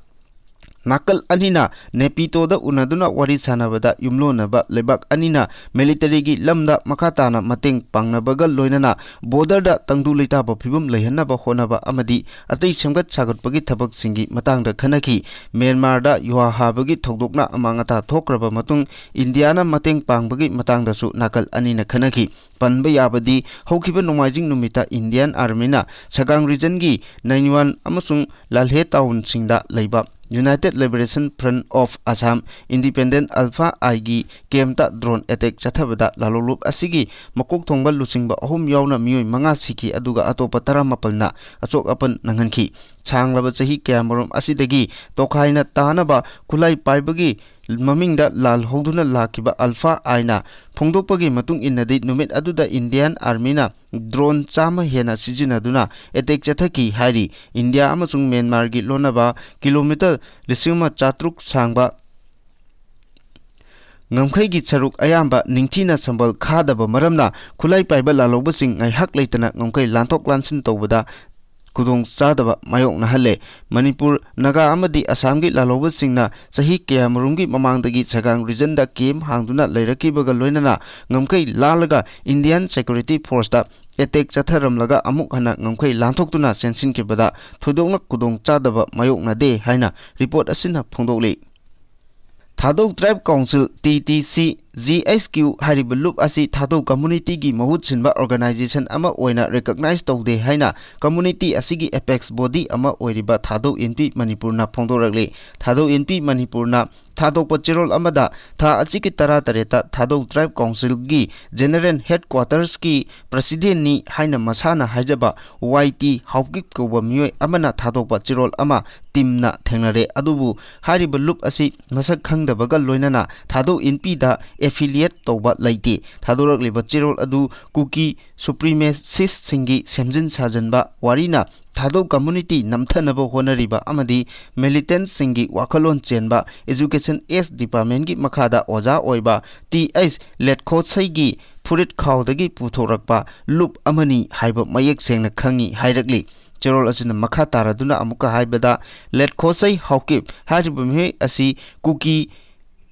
ꯅꯥꯀꯜ ꯑꯅꯤꯅ ꯅꯦꯄꯤꯇꯣꯗ ꯎꯅꯗꯨꯅ ꯋꯥꯔꯤ ꯁꯥꯟꯅꯕꯗ ꯌꯨꯝꯂꯣꯟꯅꯕ ꯂꯩꯕꯥꯛ ꯑꯅꯤꯅ militaryꯒꯤ ꯂꯝꯗ ꯃꯈꯥ ꯇꯥꯅ ꯃꯇꯦꯡ ꯄꯥꯡꯅꯕꯒ ꯂꯣꯏꯅꯅ borderꯗ ꯇꯪꯗꯨ ꯂꯩꯇꯥꯕ ꯐꯤꯕꯝ ꯂꯩꯍꯟꯅꯕ ꯍꯣꯠꯅꯕ ꯑꯃꯗꯤ ꯑꯇꯩ ꯁꯦꯝꯒꯠ ꯁꯥꯒꯠꯄꯒꯤ ꯊꯕꯛꯁꯤꯡꯒꯤ ꯃꯇꯥꯡꯗ ꯈꯟꯅꯈꯤ꯫ ꯃ꯭ꯌꯥꯟꯃꯥꯔꯗ ꯌꯨꯍꯥ ꯍꯥꯕꯒꯤ ꯊꯧꯗꯣꯛꯅ ꯑꯃꯥꯡ ꯑꯇꯥ ꯊꯣꯛꯈ꯭ꯔꯕ ꯃꯇꯨꯡ ꯏꯟꯗꯤꯌꯥꯅ ꯃꯇꯦꯡ ꯄꯥꯡꯕꯒꯤ ꯃꯇꯥꯡꯗꯁꯨ ꯅꯥꯀꯜ ꯑꯅꯤꯅ ꯈꯟꯅꯈꯤ꯫ ꯄꯟꯕ ꯌꯥꯕꯗꯤ, ꯍꯧꯈꯤꯕ ꯅꯣꯡꯃꯥꯏꯖꯤꯡ ꯅꯨꯃꯤꯠꯇ Indian Armyꯅ ꯁꯒꯥꯡ regionꯒꯤ ꯅꯥꯏꯅꯤꯋꯥꯟ ꯑꯃꯁꯨꯡ ꯂꯥꯜꯍꯦ townꯁꯤꯡꯗ ꯂꯩꯕ United Liberation Front of Assam, Independent Alpha Iꯒꯤ campꯇ drone attack ꯆꯠꯊꯕꯗ ꯂꯥꯜꯍꯧꯂꯨꯞ ꯑꯁꯤꯒꯤ ꯃꯀꯣꯛ ꯊꯣꯡꯕ ꯂꯨꯆꯤꯡꯕ ꯑꯍꯨꯝ ꯌꯥꯎꯅ ꯃꯤꯑꯣꯏ ꯃꯉꯥ ꯁꯤꯈꯤ, ꯑꯗꯨꯒ ꯑꯇꯣꯞꯄ ꯇꯔꯥꯃꯥꯄꯜꯅ ꯑꯁꯣꯛ ꯑꯄꯟ ꯅꯪꯍꯟꯈꯤ꯫ ꯁꯥꯡꯂꯕ ꯆꯍꯤ ꯀꯌꯥꯃꯔꯨꯝ ꯑꯁꯤꯗꯒꯤ ꯇꯣꯈꯥꯏꯅ ꯇꯥꯅꯕ ꯈꯨꯠꯂꯥꯏ ꯄꯥꯏꯕꯒꯤ ꯃꯃꯤꯡꯗ ꯂꯥꯜꯍꯧꯗꯨꯅ ꯂꯥꯛꯈꯤꯕ Alpha Iꯅ ꯐꯣꯡꯗꯣꯛꯄꯒꯤ ꯃꯇꯨꯡ ꯏꯟꯅꯗꯤ, ꯅꯨꯃꯤꯠ ꯑꯗꯨꯗ Indian Armyꯅ drone ꯆꯥꯝꯃ ꯍꯦꯟꯅ ꯁꯤꯖꯤꯟꯅꯗꯨꯅ attack ꯆꯠꯊꯈꯤ ꯍꯥꯏꯔꯤ꯫ ꯏꯟꯗꯤꯌꯥ ꯑꯃꯁꯨꯡ ꯃ꯭ꯌꯥꯟꯃꯥꯔꯒꯤ ꯂꯣꯟꯅꯕ kilometre ꯂꯤꯁꯤꯡ ꯑꯃ ꯆꯥꯇ꯭ꯔꯨꯛ ꯁꯥꯡꯕ ꯉꯝꯈꯩꯒꯤ ꯁꯔꯨꯛ ꯑꯌꯥꯝꯕ ꯅꯤꯡꯊꯤꯅ ꯁꯝꯕꯜ ꯈꯥꯗꯕ ꯃꯔꯝꯅ ꯈꯨꯠꯂꯥꯏ ꯄꯥꯏꯕ ꯂꯥꯜꯍꯧꯕꯁꯤꯡ ꯉꯥꯏꯍꯥꯛ ꯂꯩꯇꯅ ꯉꯝꯈꯩ ꯂꯥꯟꯊꯣꯛ ꯂꯥꯟꯁꯤꯟ ꯇꯧꯕꯗ ꯈꯨꯗꯣꯡ ꯆꯥꯗꯕ ꯃꯥꯌꯣꯛꯅꯍꯜꯂꯦ꯫ ꯃꯅꯤꯄꯨꯔ, ꯅꯥꯒꯥ ꯑꯃꯗꯤ ꯑꯁꯥꯝꯒꯤ ꯂꯥꯜꯍꯧꯕꯁꯤꯡꯅ ꯆꯍꯤ ꯀꯌꯥꯃꯔꯨꯝꯒꯤ ꯃꯃꯥꯡꯗꯒꯤ ꯁꯒꯥꯡ ꯔꯤꯖꯟꯗ ꯀꯦꯝ ꯍꯥꯡꯗꯨꯅ ꯂꯩꯔꯛꯈꯤꯕꯒ ꯂꯣꯏꯅꯅ ꯉꯝꯈꯩ ꯂꯥꯜꯂꯒ ꯏꯟꯗꯤꯌꯥꯟ ꯁꯦꯀ꯭ꯌꯨꯔꯤꯇꯤ ꯐꯣꯔꯁꯇ ꯑꯦꯇꯦꯛ ꯆꯠꯊꯔꯝꯂꯒ ꯑꯃꯨꯛ ꯍꯟꯅ ꯉꯝꯈꯩ ꯂꯥꯟꯊꯣꯛꯇꯨꯅ ꯆꯦꯟꯁꯤꯟꯈꯤꯕꯗ ꯊꯣꯏꯗꯣꯛꯅ ꯈꯨꯗꯣꯡ ꯆꯥꯗꯕ ꯃꯥꯌꯣꯛꯅꯗꯦ ꯍꯥꯏꯅ ꯔꯤꯄꯣꯔꯠ ꯑꯁꯤꯅ ꯐꯣꯡꯗꯣꯛꯂꯤ꯫ Thadou tribe council, T T C, G H Q ꯍꯥꯏꯔꯤꯕ ꯂꯨꯞ ꯑꯁꯤ ꯊꯥꯗꯧ ꯀꯝꯃꯨꯅꯤꯇꯤꯒꯤ ꯃꯍꯨꯠ ꯁꯤꯟꯕ ꯑꯣꯔꯒꯅꯥꯏꯖꯦꯁꯟ ꯑꯃ ꯑꯣꯏꯅ ꯔꯤꯀꯛꯅꯥꯏꯖ ꯇꯧꯗꯦ ꯍꯥꯏꯅ ꯀꯝꯃꯨꯅꯤꯇꯤ ꯑꯁꯤꯒꯤ ꯑꯦꯄꯦꯛꯁ ꯕꯣꯗꯤ ꯑꯃ ꯑꯣꯏꯔꯤꯕ ꯊꯥꯗꯧ ꯏꯟꯄꯤ ꯃꯅꯤꯄꯨꯔꯅ ꯐꯣꯡꯗꯣꯔꯛꯂꯤ꯫ ꯊꯥꯗꯧ ꯏꯟꯄꯤ ꯃꯅꯤꯄꯨꯔꯅ ꯊꯥꯗꯣꯛꯄ ꯆꯦꯔꯣꯜ ꯑꯃꯗ ꯊꯥ ꯑꯁꯤꯒꯤ ꯇꯔꯥꯇꯔꯦꯠꯇ ꯊꯥꯗꯧ ꯇ꯭ꯔꯥꯏꯕ ꯀꯥꯎꯟꯁꯤꯜꯒꯤ ꯖꯦꯅꯔꯦꯜ ꯍꯦꯗꯀ꯭ꯋꯥꯇꯔꯁꯀꯤ ꯄ꯭ꯔꯁꯤꯗꯦꯟꯅꯤ ꯍꯥꯏꯅ ꯃꯁꯥꯅ ꯍꯥꯏꯖꯕ ꯋꯥꯏ ꯇꯤ ꯍꯥꯎꯀꯤꯞ ꯀꯧꯕ ꯃꯤꯑꯣꯏ ꯑꯃꯅ ꯊꯥꯗꯣꯛꯄ ꯆꯦꯔꯣꯜ ꯑꯃ ꯇꯤꯝꯅ ꯊꯦꯡꯅꯔꯦ꯫ ꯑꯗꯨꯕꯨ ꯍꯥꯏꯔꯤꯕ ꯂꯨꯞ ꯑꯁꯤ ꯃꯁꯛ ꯈꯪꯗꯕꯒ ꯂꯣꯏꯅꯅ ꯊꯥꯗꯧ ꯏꯟꯄꯤꯗ ꯑꯦꯐꯤꯂꯤꯌꯦꯠ ꯇꯧꯕ ꯂꯩꯇꯦ꯫ ꯊꯥꯗꯣꯔꯛꯂꯤꯕ ꯆꯦꯔꯣꯜ ꯑꯗꯨ ꯀꯨꯀꯤ ꯁꯨꯄ꯭ꯔꯤꯃꯦꯁꯤꯁꯁꯤꯡꯒꯤ ꯁꯦꯝꯖꯤꯟ ꯁꯥꯖꯤꯟꯕ ꯋꯥꯔꯤꯅ ꯊꯥꯗꯧ ꯀꯝꯃꯨꯅꯤꯇꯤ ꯅꯝꯊꯅꯕ ꯍꯣꯠꯅꯔꯤꯕ ꯑꯃꯗꯤ ꯃꯤꯂꯤꯇꯦꯟꯠꯁꯤꯡꯒꯤ ꯋꯥꯈꯜꯂꯣꯟ ꯆꯦꯟꯕ ꯑꯦꯖꯨꯀꯦꯁꯟ ꯑꯦꯁ ꯗꯤꯄꯥꯔꯠꯃꯦꯟꯒꯤ ꯃꯈꯥꯗ ꯑꯣꯖꯥ ꯑꯣꯏꯕ ꯇꯤ ꯑꯩꯆ ꯂꯦꯠꯈꯣꯁꯩꯒꯤ ꯐꯨꯔꯤꯠ ꯈꯥꯎꯗꯒꯤ ꯄꯨꯊꯣꯔꯛꯄ ꯂꯨꯞ ꯑꯃꯅꯤ ꯍꯥꯏꯕ ꯃꯌꯦꯛ ꯁꯦꯡꯅ ꯈꯪꯉꯤ ꯍꯥꯏꯔꯛꯂꯤ꯫ ꯆꯦꯔꯣꯜ ꯑꯁꯤꯅ ꯃꯈꯥ ꯇꯥꯔꯗꯨꯅ ꯑꯃꯨꯛꯀ ꯍꯥꯏꯕꯗ, ꯂꯦꯠꯈꯣꯁꯩ ꯍꯥꯎꯀꯤꯞ ꯍꯥꯏꯔꯤꯕ ꯃꯤꯑꯣꯏ ꯑꯁꯤ ꯀꯨꯀꯤ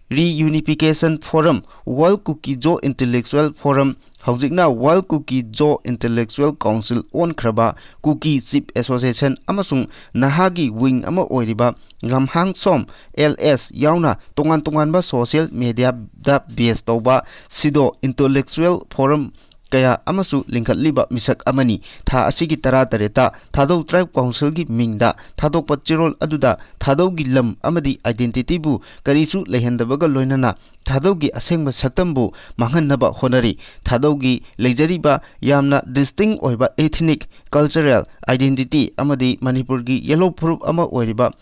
ꯔꯤꯌꯨꯅꯤꯐꯤꯀꯦꯁꯟ ꯐꯣꯔꯝ, ꯋꯥꯔꯜ ꯀꯨꯀꯤ ꯖꯣ ꯏꯟꯇꯦꯂꯦꯛꯆꯨꯑꯦꯜ ꯐꯣꯔꯝ, ꯍꯧꯖꯤꯛꯅ ꯋꯥꯔꯜ ꯀꯨꯀꯤ ꯖꯣ ꯏꯟꯇꯦꯂꯦꯛꯆꯨꯑꯦꯜ ꯀꯥꯎꯟꯁꯤꯜ ꯑꯣꯟꯈ꯭ꯔꯕ ꯀꯨꯀꯤ ꯆꯤꯐ ꯑꯦꯁꯣꯁꯤꯌꯦꯁꯟ ꯑꯃꯁꯨꯡ ꯅꯍꯥꯒꯤ ꯋꯤꯡ ꯑꯃ ꯑꯣꯏꯔꯤꯕ ꯒꯝꯍꯥꯡ ꯁꯣꯝ, ꯑꯦꯜ ꯑꯦꯁ, ꯌꯥꯎꯅ ꯇꯣꯉꯥꯟ ꯇꯣꯉꯥꯟꯕ ꯁꯣꯁꯤꯌꯦꯜ ꯃꯦꯗꯤꯌꯥꯗ ꯕꯦꯁ ꯇꯧꯕ ꯁꯤꯗꯣ ꯏꯟꯇꯦꯂꯦꯛꯆꯨꯑꯦꯜ ꯐꯣꯔꯝ ꯀꯌꯥ ꯑꯃꯁꯨ ꯂꯤꯡꯈꯠꯂꯤꯕ ꯃꯤꯁꯛ ꯑꯃꯅꯤ꯫ ꯊꯥ ꯑꯁꯤꯒꯤ ꯇꯔꯥꯇꯔꯦꯠꯇ ꯊꯥꯗꯧ ꯇ꯭ꯔꯥꯏꯕ ꯀꯥꯎꯟꯁꯤꯜꯒꯤ ꯃꯤꯡꯗ ꯊꯥꯗꯣꯛꯄ ꯆꯦꯔꯣꯜ ꯑꯗꯨꯗ ꯊꯥꯗꯧꯒꯤ ꯂꯝ ꯑꯃꯗꯤ ꯑꯥꯏꯗꯦꯟꯇꯤꯇꯤꯕꯨ ꯀꯔꯤꯁꯨ ꯂꯩꯍꯟꯗꯕꯒ ꯂꯣꯏꯅꯅ ꯊꯥꯗꯧꯒꯤ ꯑꯁꯦꯡꯕ ꯁꯛꯇꯝꯕꯨ ꯃꯥꯡꯍꯟꯅꯕ ꯍꯣꯠꯅꯔꯤ꯫ ꯊꯥꯗꯧꯒꯤ ꯂꯩꯖꯔꯤꯕ ꯌꯥꯝꯅ ꯗꯤꯁꯇꯤꯡ ꯑꯣꯏꯕ ꯏꯊꯤꯅꯤꯛ, ꯀꯜꯆꯔꯦꯜ ꯑꯥꯏꯗꯦꯟꯇꯤꯇꯤ ꯑꯃꯗꯤ ꯃꯅꯤꯄꯨꯔꯒꯤ ꯌꯦꯜꯂꯣ ꯐꯨꯔꯨꯞ ꯑꯃ ꯑꯣꯏꯔꯤꯕ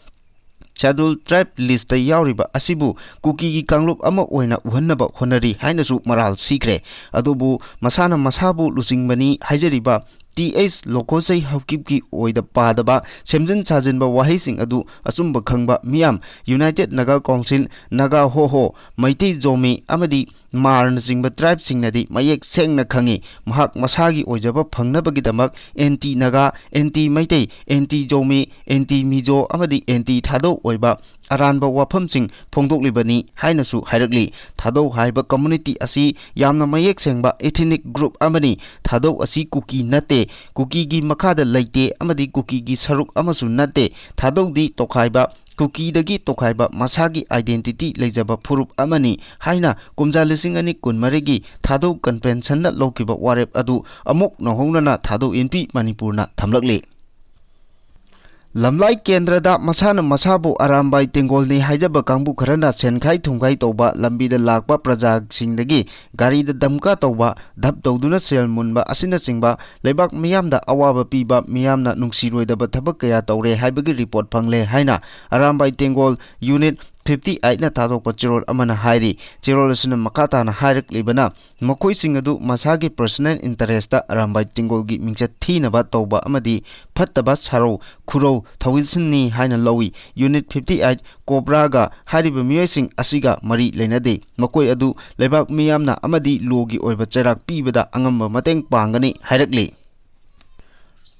ꯁꯦꯗꯨꯜ ꯇ꯭ꯔꯥꯏꯕ ꯂꯤꯁꯇ ꯌꯥꯎꯔꯤꯕ ꯑꯁꯤꯕꯨ ꯀꯨꯀꯤꯒꯤ ꯀꯥꯡꯂꯨꯞ ꯑꯃ ꯑꯣꯏꯅ ꯎꯍꯟꯅꯕ ꯍꯣꯠꯅꯔꯤ ꯍꯥꯏꯅꯁꯨ ꯃꯔꯥꯜ ꯁꯤꯈ꯭ꯔꯦ꯫ ꯑꯗꯨꯕꯨ ꯃꯁꯥꯅ ꯃꯁꯥꯕꯨ ꯂꯨꯆꯤꯡꯕꯅꯤ ꯍꯥꯏꯖꯔꯤꯕ ꯇꯤ ꯑꯩꯆ ꯂꯣꯀꯣꯁꯩ ꯍꯧꯀꯤꯞꯀꯤ ꯑꯣꯏꯗ ꯄꯥꯗꯕ, ꯁꯦꯝꯖꯤꯟ ꯁꯥꯖꯤꯟꯕ ꯋꯥꯍꯩꯁꯤꯡ ꯑꯗꯨ ꯑꯆꯨꯝꯕ ꯈꯪꯕ ꯃꯤꯌꯥꯝ, United Naga Council, Naga ꯍꯣꯍꯣ, Meitei Zomi ꯑꯃꯗꯤ ꯃꯥꯔꯅꯆꯤꯡꯕ tribeꯁꯤꯡꯅꯗꯤ ꯃꯌꯦꯛ ꯁꯦꯡꯅ ꯈꯪꯏ꯫ ꯃꯍꯥꯛ ꯃꯁꯥꯒꯤ ꯑꯣꯏꯖꯕ ꯐꯪꯅꯕꯒꯤꯗꯃꯛ anti Naga, anti Meitei, anti Zomi, anti ꯃꯤꯖꯣ ꯑꯃꯗꯤ anti ꯊꯥꯗꯧ ꯑꯣꯏꯕ ꯑꯔꯥꯟꯕ ꯋꯥꯐꯝꯁꯤꯡ ꯐꯣꯡꯗꯣꯛꯂꯤꯕꯅꯤ ꯍꯥꯏꯅꯁꯨ ꯍꯥꯏꯔꯛꯂꯤ꯫ ꯊꯥꯗꯧ ꯍꯥꯏꯕ community ꯑꯁꯤ ꯌꯥꯝꯅ ꯃꯌꯦꯛ ꯁꯦꯡꯕ ethnic group ꯑꯃꯅꯤ꯫ ꯊꯥꯗꯧ ꯑꯁꯤ ꯀꯨꯀꯤ ꯅꯠꯇꯦ, ꯀꯨꯀꯤꯒꯤ ꯃꯈꯥꯗ ꯂꯩꯇꯦ ꯑꯃꯗꯤ ꯀꯨꯀꯤꯒꯤ ꯁꯔꯨꯛ ꯑꯃꯁꯨ ꯅꯠꯇꯦ꯫ ꯊꯥꯗꯧꯗꯤ ꯇꯣꯈꯥꯏꯕ, ꯀꯨꯀꯤꯗꯒꯤ ꯇꯣꯈꯥꯏꯕ ꯃꯁꯥꯒꯤ identity ꯂꯩꯖꯕ ꯐꯨꯔꯨꯞ ꯑꯃꯅꯤ ꯍꯥꯏꯅ ꯀꯨꯝꯖꯥ ꯂꯤꯁꯤꯡ ꯑꯅꯤ ꯀꯨꯟꯃꯔꯤꯒꯤ ꯊꯥꯗꯧ conventionꯅ ꯂꯧꯈꯤꯕ ꯋꯥꯔꯦꯞ ꯑꯗꯨ ꯑꯃꯨꯛ ꯅꯧꯍꯧꯅꯅ ꯊꯥꯗꯧ ꯏꯟꯄꯤ ꯃꯅꯤꯄꯨꯔꯅ ꯊꯝꯂꯛꯂꯤ꯫ ꯂꯝꯂꯥꯏ ꯀꯦꯟꯗ꯭ꯔꯗ ꯃꯁꯥꯅ ꯃꯁꯥꯕꯨ ꯑꯔꯥꯝꯕꯥꯏ ꯇꯦꯡꯒꯣꯜꯅꯤ ꯍꯥꯏꯖꯕ ꯀꯥꯡꯕꯨ ꯈꯔꯅ ꯁꯦꯟꯈꯥꯏ ꯊꯨꯝꯈꯥꯏ ꯇꯧꯕ, ꯂꯝꯕꯤꯗ ꯂꯥꯛꯄ ꯄ꯭ꯔꯖꯥꯁꯤꯡꯗꯒꯤ ꯒꯥꯔꯤꯗ ꯙꯝꯀꯥ ꯇꯧꯕ, ꯙꯞ ꯇꯧꯗꯨꯅ ꯁꯦꯜ ꯃꯨꯟꯕ ꯑꯁꯤꯅꯆꯤꯡꯕ ꯂꯩꯕꯥꯛ ꯃꯤꯌꯥꯝꯗ ꯑꯋꯥꯕ ꯄꯤꯕ, ꯃꯤꯌꯥꯝꯅ ꯅꯨꯡꯁꯤꯔꯣꯏꯗꯕ ꯊꯕꯛ ꯀꯌꯥ ꯇꯧꯔꯦ ꯍꯥꯏꯕꯒꯤ report ꯐꯪꯂꯦ ꯍꯥꯏꯅ ꯑꯔꯥꯝꯕꯥꯏ ꯇꯦꯡꯒꯣꯜ Unit fifty eightꯅ ꯊꯥꯗꯣꯛꯄ ꯆꯦꯔꯣꯜ ꯑꯃꯅ ꯍꯥꯏꯔꯤ꯫ ꯆꯦꯔꯣꯜ ꯑꯁꯤꯅ ꯃꯈꯥ ꯇꯥꯅ ꯍꯥꯏꯔꯛꯂꯤꯕꯅ, ꯃꯈꯣꯏꯁꯤꯡ ꯑꯗꯨ ꯃꯁꯥꯒꯤ personal interestꯇ ꯑꯔꯥꯝꯕꯥꯏ ꯇꯦꯡꯒꯣꯜꯒꯤ ꯃꯤꯡꯆꯠ ꯊꯤꯅꯕ ꯇꯧꯕ ꯑꯃꯗꯤ ꯐꯠꯇꯕ ꯁꯥꯔꯧ ꯈꯨꯔꯧ ꯊꯧꯋꯤꯁꯤꯟꯅꯤ ꯍꯥꯏꯅ ꯂꯧꯏ꯫ Unit fifty eight COBRAꯒ ꯍꯥꯏꯔꯤꯕ ꯃꯤꯑꯣꯏꯁꯤꯡ ꯑꯁꯤꯒ ꯃꯔꯤ ꯂꯩꯅꯗꯦ꯫ ꯃꯈꯣꯏ ꯑꯗꯨ ꯂꯩꯕꯥꯛ ꯃꯤꯌꯥꯝꯅ ꯑꯃꯗꯤ lawꯒꯤ ꯑꯣꯏꯕ ꯆꯩꯔꯥꯛ ꯄꯤꯕꯗ ꯑꯉꯝꯕ ꯃꯇꯦꯡ ꯄꯥꯡꯒꯅꯤ ꯍꯥꯏꯔꯛꯂꯤ꯫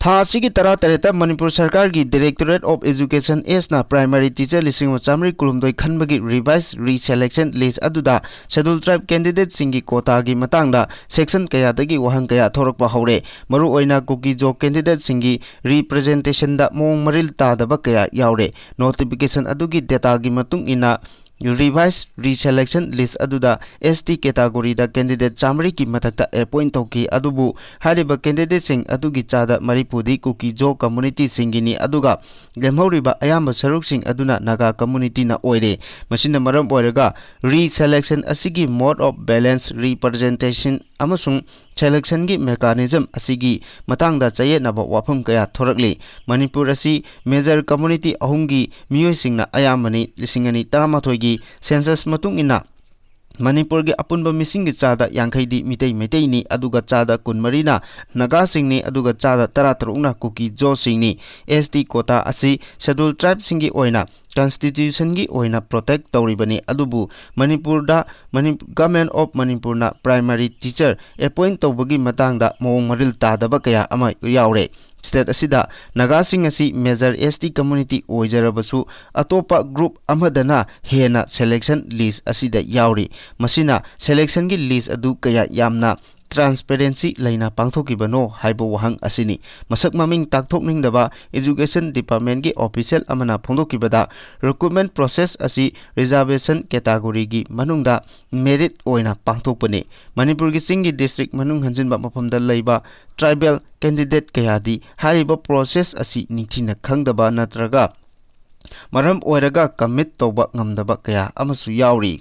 ꯊꯥ ꯑꯁꯤꯒꯤ ꯇꯔꯥꯇꯔꯦꯠꯇ ꯃꯅꯤꯄꯨꯔ ꯁꯔꯀꯥꯔꯒꯤ Directorate of Education Sꯅ primary teacher ꯂꯤꯁꯤꯡ ꯑꯃ ꯆꯥꯃꯔꯤ ꯀꯨꯟꯍꯨꯝꯗꯣꯏ ꯈꯟꯕꯒꯤ revised reselection list ꯑꯗꯨꯗ Scheduled Tribe candidateꯁꯤꯡꯒꯤ quotaꯒꯤ ꯃꯇꯥꯡꯗ section ꯀꯌꯥꯗꯒꯤ ꯋꯥꯍꯪ ꯀꯌꯥ ꯊꯣꯔꯛꯄ ꯍꯧꯔꯦ꯫ ꯃꯔꯨꯑꯣꯏꯅ ꯀꯨꯀꯤ-ꯖꯣ candidateꯁꯤꯡꯒꯤ representationꯗ ꯃꯑꯣꯡ ꯃꯔꯤꯜ ꯇꯥꯗꯕ ꯀꯌꯥ ꯌꯥꯎꯔꯦ꯫ Notification ꯑꯗꯨꯒꯤ dataꯒꯤ ꯃꯇꯨꯡ ꯏꯟꯅ, revised reselection list ꯑꯗꯨꯗ S T categoryꯗ candidate ꯆꯥꯃꯔꯤꯒꯤ ꯃꯊꯛꯇ appoint ꯇꯧꯈꯤ, ꯑꯗꯨꯕꯨ ꯍꯥꯏꯔꯤꯕ candidateꯁꯤꯡ ꯑꯗꯨꯒꯤ ꯆꯥꯗ ꯃꯔꯤꯐꯨꯗꯤ ꯀꯨꯀꯤ-ꯖꯣ communityꯁꯤꯡꯒꯤꯅꯤ, ꯑꯗꯨꯒ ꯂꯦꯝꯍꯧꯔꯤꯕ ꯑꯌꯥꯝꯕ ꯁꯔꯨꯛꯁꯤꯡ ꯑꯗꯨꯅ ꯅꯥꯒꯥ communityꯅ ꯑꯣꯏꯔꯦ꯫ ꯃꯁꯤꯅ ꯃꯔꯝ ꯑꯣꯏꯔꯒ reselection ꯑꯁꯤꯒꯤ mode of balance representation ꯑꯃꯁꯨꯡ selectionꯒꯤ mechanism ꯑꯁꯤꯒꯤ ꯃꯇꯥꯡꯗ ꯆꯌꯦꯠꯅꯕ ꯋꯥꯐꯝ ꯀꯌꯥ ꯊꯣꯔꯛꯂꯤ꯫ ꯃꯅꯤꯄꯨꯔ ꯑꯁꯤ major community ꯑꯍꯨꯝꯒꯤ ꯃꯤꯑꯣꯏꯁꯤꯡꯅ ꯑꯌꯥꯝꯕꯅꯤ꯫ ꯂꯤꯁꯤꯡ ꯑꯅꯤ ꯇꯔꯥꯃꯥꯊꯣꯏꯒꯤ census ꯃꯇꯨꯡ ꯏꯟꯅ ꯃꯅꯤꯄꯨꯔꯒꯤ ꯑꯄꯨꯟꯕ ꯃꯤꯁꯤꯡꯒꯤ ꯆꯥꯗ ꯌꯥꯡꯈꯩꯗꯤ ꯃꯤꯇꯩ ꯃꯩꯇꯩꯅꯤ, ꯑꯗꯨꯒ ꯆꯥꯗ ꯀꯨꯟꯃꯔꯤꯅ ꯅꯥꯒꯥꯁꯤꯡꯅꯤ, ꯑꯗꯨꯒ ꯆꯥꯗ ꯇꯔꯥꯇꯔꯨꯛꯅ ꯀꯨꯀꯤ ꯖꯣꯁꯤꯡꯅꯤ꯫ ꯑꯦꯁ ꯇꯤ ꯀꯣꯇꯥ ꯑꯁꯤ ꯁꯦꯗꯨꯜ ꯇ꯭ꯔꯥꯏꯕꯁꯤꯡꯒꯤ ꯑꯣꯏꯅ ꯀꯟꯁꯇꯤꯇ꯭ꯌꯨꯁꯟꯒꯤ ꯑꯣꯏꯅ ꯄ꯭ꯔꯣꯇꯦꯛ ꯇꯧꯔꯤꯕꯅꯤ, ꯑꯗꯨꯕꯨ ꯃꯅꯤꯄꯨꯔꯗ ꯃꯅꯤ-, Government of ꯃꯅꯤꯄꯨꯔꯅ ꯄ꯭ꯔꯥꯏꯃꯥꯔꯤ ꯇꯤꯆꯔ ꯑꯦꯄꯣꯏꯟ ꯇꯧꯕꯒꯤ ꯃꯇꯥꯡꯗ ꯃꯑꯣꯡ ꯃꯔꯤꯜ ꯇꯥꯗꯕ ꯀꯌꯥ ꯑꯃ ꯌꯥꯎꯔꯦ꯫ ꯁ꯭ꯇꯦꯠ ꯑꯁꯤꯗ ꯅꯥꯒꯥꯁꯤꯡ ꯑꯁꯤ ꯃꯦꯖꯔ ꯑꯦꯁ ꯇꯤ ꯀꯝꯃ꯭ꯌꯨꯅꯤꯇꯤ ꯑꯣꯏꯖꯔꯕꯁꯨ, ꯑꯇꯣꯞꯄ ꯒ꯭ꯔꯨꯞ ꯑꯃꯗꯅ ꯍꯦꯟꯅ ꯁꯦꯂꯦꯛꯁꯟ ꯂꯤꯁ ꯑꯁꯤꯗ ꯌꯥꯎꯔꯤ꯫ ꯃꯁꯤꯅ ꯁꯦꯂꯦꯛꯁꯟꯒꯤ ꯂꯤꯁ ꯑꯗꯨ ꯀꯌꯥ ꯌꯥꯝꯅ ꯇ꯭ꯔꯥꯟꯁꯄꯦꯔꯦꯟꯁꯤ ꯂꯩꯅ ꯄꯥꯡꯊꯣꯛꯈꯤꯕꯅꯣ ꯍꯥꯏꯕ ꯋꯥꯍꯪ ꯑꯁꯤꯅꯤ꯫ ꯃꯁꯛ ꯃꯃꯤꯡ ꯇꯥꯛꯊꯣꯛꯅꯤꯡꯗꯕ ꯏꯖꯨꯀꯦꯁꯟ ꯗꯤꯄꯥꯔꯠꯃꯦꯟꯒꯤ ꯑꯣꯐꯤꯁꯤꯌꯦꯜ ꯑꯃꯅ ꯐꯣꯡꯗꯣꯛꯈꯤꯕꯗ, ꯔꯤꯀ꯭ꯔꯨꯠꯃꯦꯟ ꯄ꯭ꯔꯣꯁꯦꯁ ꯑꯁꯤ ꯔꯤꯖꯥꯔꯕꯦꯁꯟ ꯀꯦꯇꯥꯒꯣꯔꯤꯒꯤ ꯃꯅꯨꯡꯗ ꯃꯦꯔꯤꯠ ꯑꯣꯏꯅ ꯄꯥꯡꯊꯣꯛꯄꯅꯤ꯫ ꯃꯅꯤꯄꯨꯔꯒꯤ ꯆꯤꯡꯒꯤ ꯗꯤꯁꯇ꯭ꯔꯤꯛ ꯃꯅꯨꯡ ꯍꯟꯖꯤꯟꯕ ꯃꯐꯝꯗ ꯂꯩꯕ ꯇ꯭ꯔꯥꯏꯕꯦꯜ ꯀꯦꯟꯗꯤꯗꯦꯠ ꯀꯌꯥꯗꯤ ꯍꯥꯏꯔꯤꯕ ꯄ꯭ꯔꯣꯁꯦꯁ ꯑꯁꯤ ꯅꯤꯡꯊꯤꯅ ꯈꯪꯗꯕ ꯅꯠꯇ꯭ꯔꯒ ꯃꯔꯝ ꯑꯣꯏꯔꯒ ꯀꯃꯤꯠ ꯇꯧꯕ ꯉꯝꯗꯕ ꯀꯌꯥ ꯑꯃꯁꯨ ꯌꯥꯎꯔꯤ꯫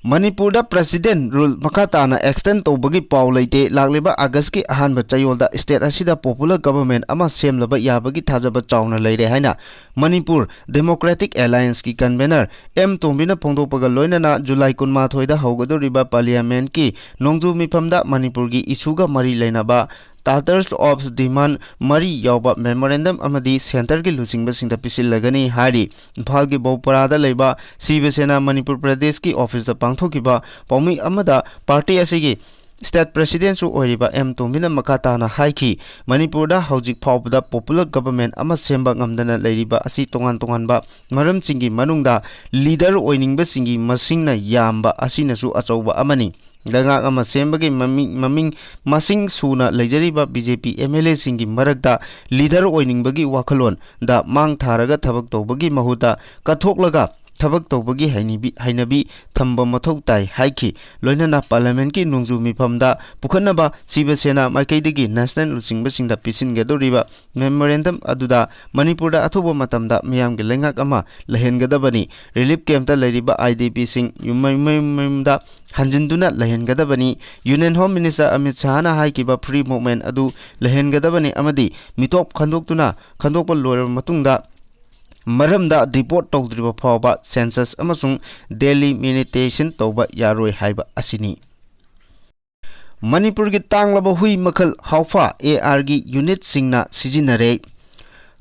ꯃꯅꯤꯄꯨꯔꯗ ꯄ꯭ꯔꯦꯁꯤꯗꯦꯟ ꯔꯨꯜ ꯃꯈꯥ ꯇꯥꯅ ꯑꯦꯛꯁꯇꯦꯟ ꯇꯧꯕꯒꯤ ꯄꯥꯎ ꯂꯩꯇꯦ꯫ ꯂꯥꯛꯂꯤꯕ ꯑꯥꯒꯁꯀꯤ ꯑꯍꯥꯟꯕ ꯆꯌꯣꯜꯗ ꯁ꯭ꯇꯦꯠ ꯑꯁꯤꯗ ꯄꯣꯄꯨꯂꯔ ꯒꯚꯔꯟꯃꯦꯟꯠ ꯑꯃ ꯁꯦꯝꯂꯕ ꯌꯥꯕꯒꯤ ꯊꯥꯖꯕ ꯆꯥꯎꯅ ꯂꯩꯔꯦ ꯍꯥꯏꯅ ꯃꯅꯤꯄꯨꯔ ꯗꯦꯃꯣꯀ꯭ꯔꯦꯇꯤꯛ ꯑꯦꯂꯥꯌꯟꯁꯀꯤ ꯀꯟꯚꯦꯅꯔ ꯑꯦꯝ ꯇꯣꯝꯕꯤꯅ ꯐꯣꯡꯗꯣꯛꯄꯒ ꯂꯣꯏꯅꯅ ꯖꯨꯂꯥꯏ ꯀꯨꯟꯃꯥꯊꯣꯏꯗ ꯍꯧꯒꯗꯧꯔꯤꯕ ꯄꯥꯔꯂꯤꯌꯥꯃꯦꯟꯠꯀꯤ ꯅꯣꯡꯖꯨ ꯃꯤꯐꯝꯗ ꯃꯅꯤꯄꯨꯔꯒꯤ ꯏꯁꯨꯒ ꯃꯔꯤ ꯂꯩꯅꯕ Letters of Demand ꯃꯔꯤ ꯌꯥꯎꯕ ꯃꯦꯃꯣꯔꯦꯟꯗꯝ ꯑꯃꯗꯤ ꯁꯦꯟꯇꯔꯒꯤ ꯂꯨꯆꯤꯡꯕꯁꯤꯡꯗ ꯄꯤꯁꯤꯜꯂꯒꯅꯤ ꯍꯥꯏꯔꯤ꯫ ꯏꯝꯐꯥꯜꯒꯤ ꯕꯧꯄꯔꯥꯗ ꯂꯩꯕ ꯁꯤꯕ ꯁꯦꯅꯥ ꯃꯅꯤꯄꯨꯔ ꯄ꯭ꯔꯗꯦꯁꯀꯤ ꯑꯣꯐꯤꯁꯇ ꯄꯥꯡꯊꯣꯛꯈꯤꯕ ꯄꯥꯎꯃꯤ ꯑꯃꯗ ꯄꯥꯔꯇꯤ ꯑꯁꯤꯒꯤ ꯁ꯭ꯇꯦꯠ ꯄ꯭ꯔꯦꯁꯤꯗꯦꯟꯠꯁꯨ ꯑꯣꯏꯔꯤꯕ ꯑꯦꯝ ꯇꯣꯝꯕꯤꯅ ꯃꯈꯥ ꯇꯥꯅ ꯍꯥꯏꯈꯤ, ꯃꯅꯤꯄꯨꯔꯗ ꯍꯧꯖꯤꯛ ꯐꯥꯎꯕꯗ ꯄꯣꯄꯨꯂꯔ ꯒꯚꯔꯟꯃꯦꯟꯠ ꯑꯃ ꯁꯦꯝꯕ ꯉꯝꯗꯅ ꯂꯩꯔꯤꯕ ꯑꯁꯤ ꯇꯣꯉꯥꯟ ꯇꯣꯉꯥꯟꯕ ꯃꯔꯝꯁꯤꯡꯒꯤ ꯃꯅꯨꯡꯗ ꯂꯤꯗꯔ ꯑꯣꯏꯅꯤꯡꯕꯁꯤꯡꯒꯤ ꯃꯁꯤꯡꯅ ꯌꯥꯝꯕ ꯑꯁꯤꯅꯁꯨ ꯑꯆꯧꯕ ꯑꯃꯅꯤ꯫ ꯂꯩꯉꯥꯛ ꯑꯃ ꯁꯦꯝꯕꯒꯤ ꯃꯃꯤꯡ, ꯃꯃꯤꯡ ꯃꯁꯤꯡ ꯁꯨꯅ ꯂꯩꯖꯔꯤꯕ B J P M L ꯑꯦꯁꯤꯡꯒꯤ ꯃꯔꯛꯇ ꯂꯤꯗꯔ ꯑꯣꯏꯅꯤꯡꯕꯒꯤ ꯋꯥꯈꯜꯂꯣꯟꯗ ꯃꯥꯡ ꯊꯥꯔꯒ ꯊꯕꯛ ꯇꯧꯕꯒꯤ ꯃꯍꯨꯠꯇ ꯀꯠꯊꯣꯛꯂꯒ ꯊꯕꯛ ꯇꯧꯕꯒꯤ ꯍꯩꯅꯕꯤ, ꯍꯩꯅꯕꯤ ꯊꯝꯕ ꯃꯊꯧ ꯇꯥꯏ ꯍꯥꯏꯈꯤ꯫ ꯂꯣꯏꯅꯅ ꯄꯥꯔꯂꯤꯌꯥꯃꯦꯟꯠꯀꯤ ꯅꯣꯡꯖꯨ ꯃꯤꯐꯝꯗ ꯄꯨꯈꯠꯅꯕ ꯁꯤꯕ ꯁꯦꯅꯥ ꯃꯥꯏꯀꯩꯗꯒꯤ ꯅꯦꯁꯅꯦꯜ ꯂꯨꯆꯤꯡꯕꯁꯤꯡꯗ ꯄꯤꯁꯤꯟꯒꯗꯧꯔꯤꯕ ꯃꯦꯃꯣꯔꯦꯟꯗꯝ ꯑꯗꯨꯗ ꯃꯅꯤꯄꯨꯔꯗ ꯑꯊꯨꯕ ꯃꯇꯝꯗ ꯃꯤꯌꯥꯝꯒꯤ ꯂꯩꯉꯥꯛ ꯑꯃ ꯂꯩꯍꯟꯒꯗꯕꯅꯤ꯫ ꯔꯤꯂꯤꯐ ꯀꯦꯝꯞꯇ ꯂꯩꯔꯤꯕ ꯑꯥꯏ ꯗꯤ ꯄꯤꯁꯤꯡ ꯌꯨꯝ ꯃꯌꯨꯝ ꯃꯌꯨꯝ ꯃꯌꯨꯝꯗ ꯍꯟꯖꯤꯟꯗꯨꯅ ꯂꯩꯍꯟꯒꯗꯕꯅꯤ꯫ ꯌꯨꯅꯤꯌꯟ ꯍꯣꯝ ꯃꯤꯅꯤꯁꯇꯔ ꯑꯃꯤꯠ ꯁꯥꯍꯅ ꯍꯥꯏꯈꯤꯕ ꯐ꯭ꯔꯤ ꯃꯨꯚꯃꯦꯟꯠ ꯑꯗꯨ ꯂꯩꯍꯟꯒꯗꯕꯅꯤ ꯑꯃꯗꯤ ꯃꯤꯇꯣꯞ ꯈꯟꯗꯣꯛꯇꯨꯅ, ꯈꯟꯗꯣꯛꯄ ꯂꯣꯏꯔꯕ ꯃꯇꯨꯡꯗ ꯃꯔꯝꯗ ꯔꯤꯄꯣꯔꯠ ꯇꯧꯗ꯭ꯔꯤꯕ ꯐꯥꯎꯕ ꯁꯦꯟꯁꯁ ꯑꯃꯁꯨꯡ ꯗꯦꯂꯤꯃꯤꯇꯦꯁꯟ ꯇꯧꯕ ꯌꯥꯔꯣꯏ ꯍꯥꯏꯕ ꯑꯁꯤꯅꯤ꯫ ꯃꯅꯤꯄꯨꯔꯒꯤ ꯇꯥꯡꯂꯕ ꯍꯨꯏ ꯃꯈꯜ ꯍꯥꯎꯐꯥ ꯑꯦ ꯑꯥꯔꯒꯤ ꯌꯨꯅꯤꯠꯁꯤꯡꯅ ꯁꯤꯖꯤꯟꯅꯔꯦ꯫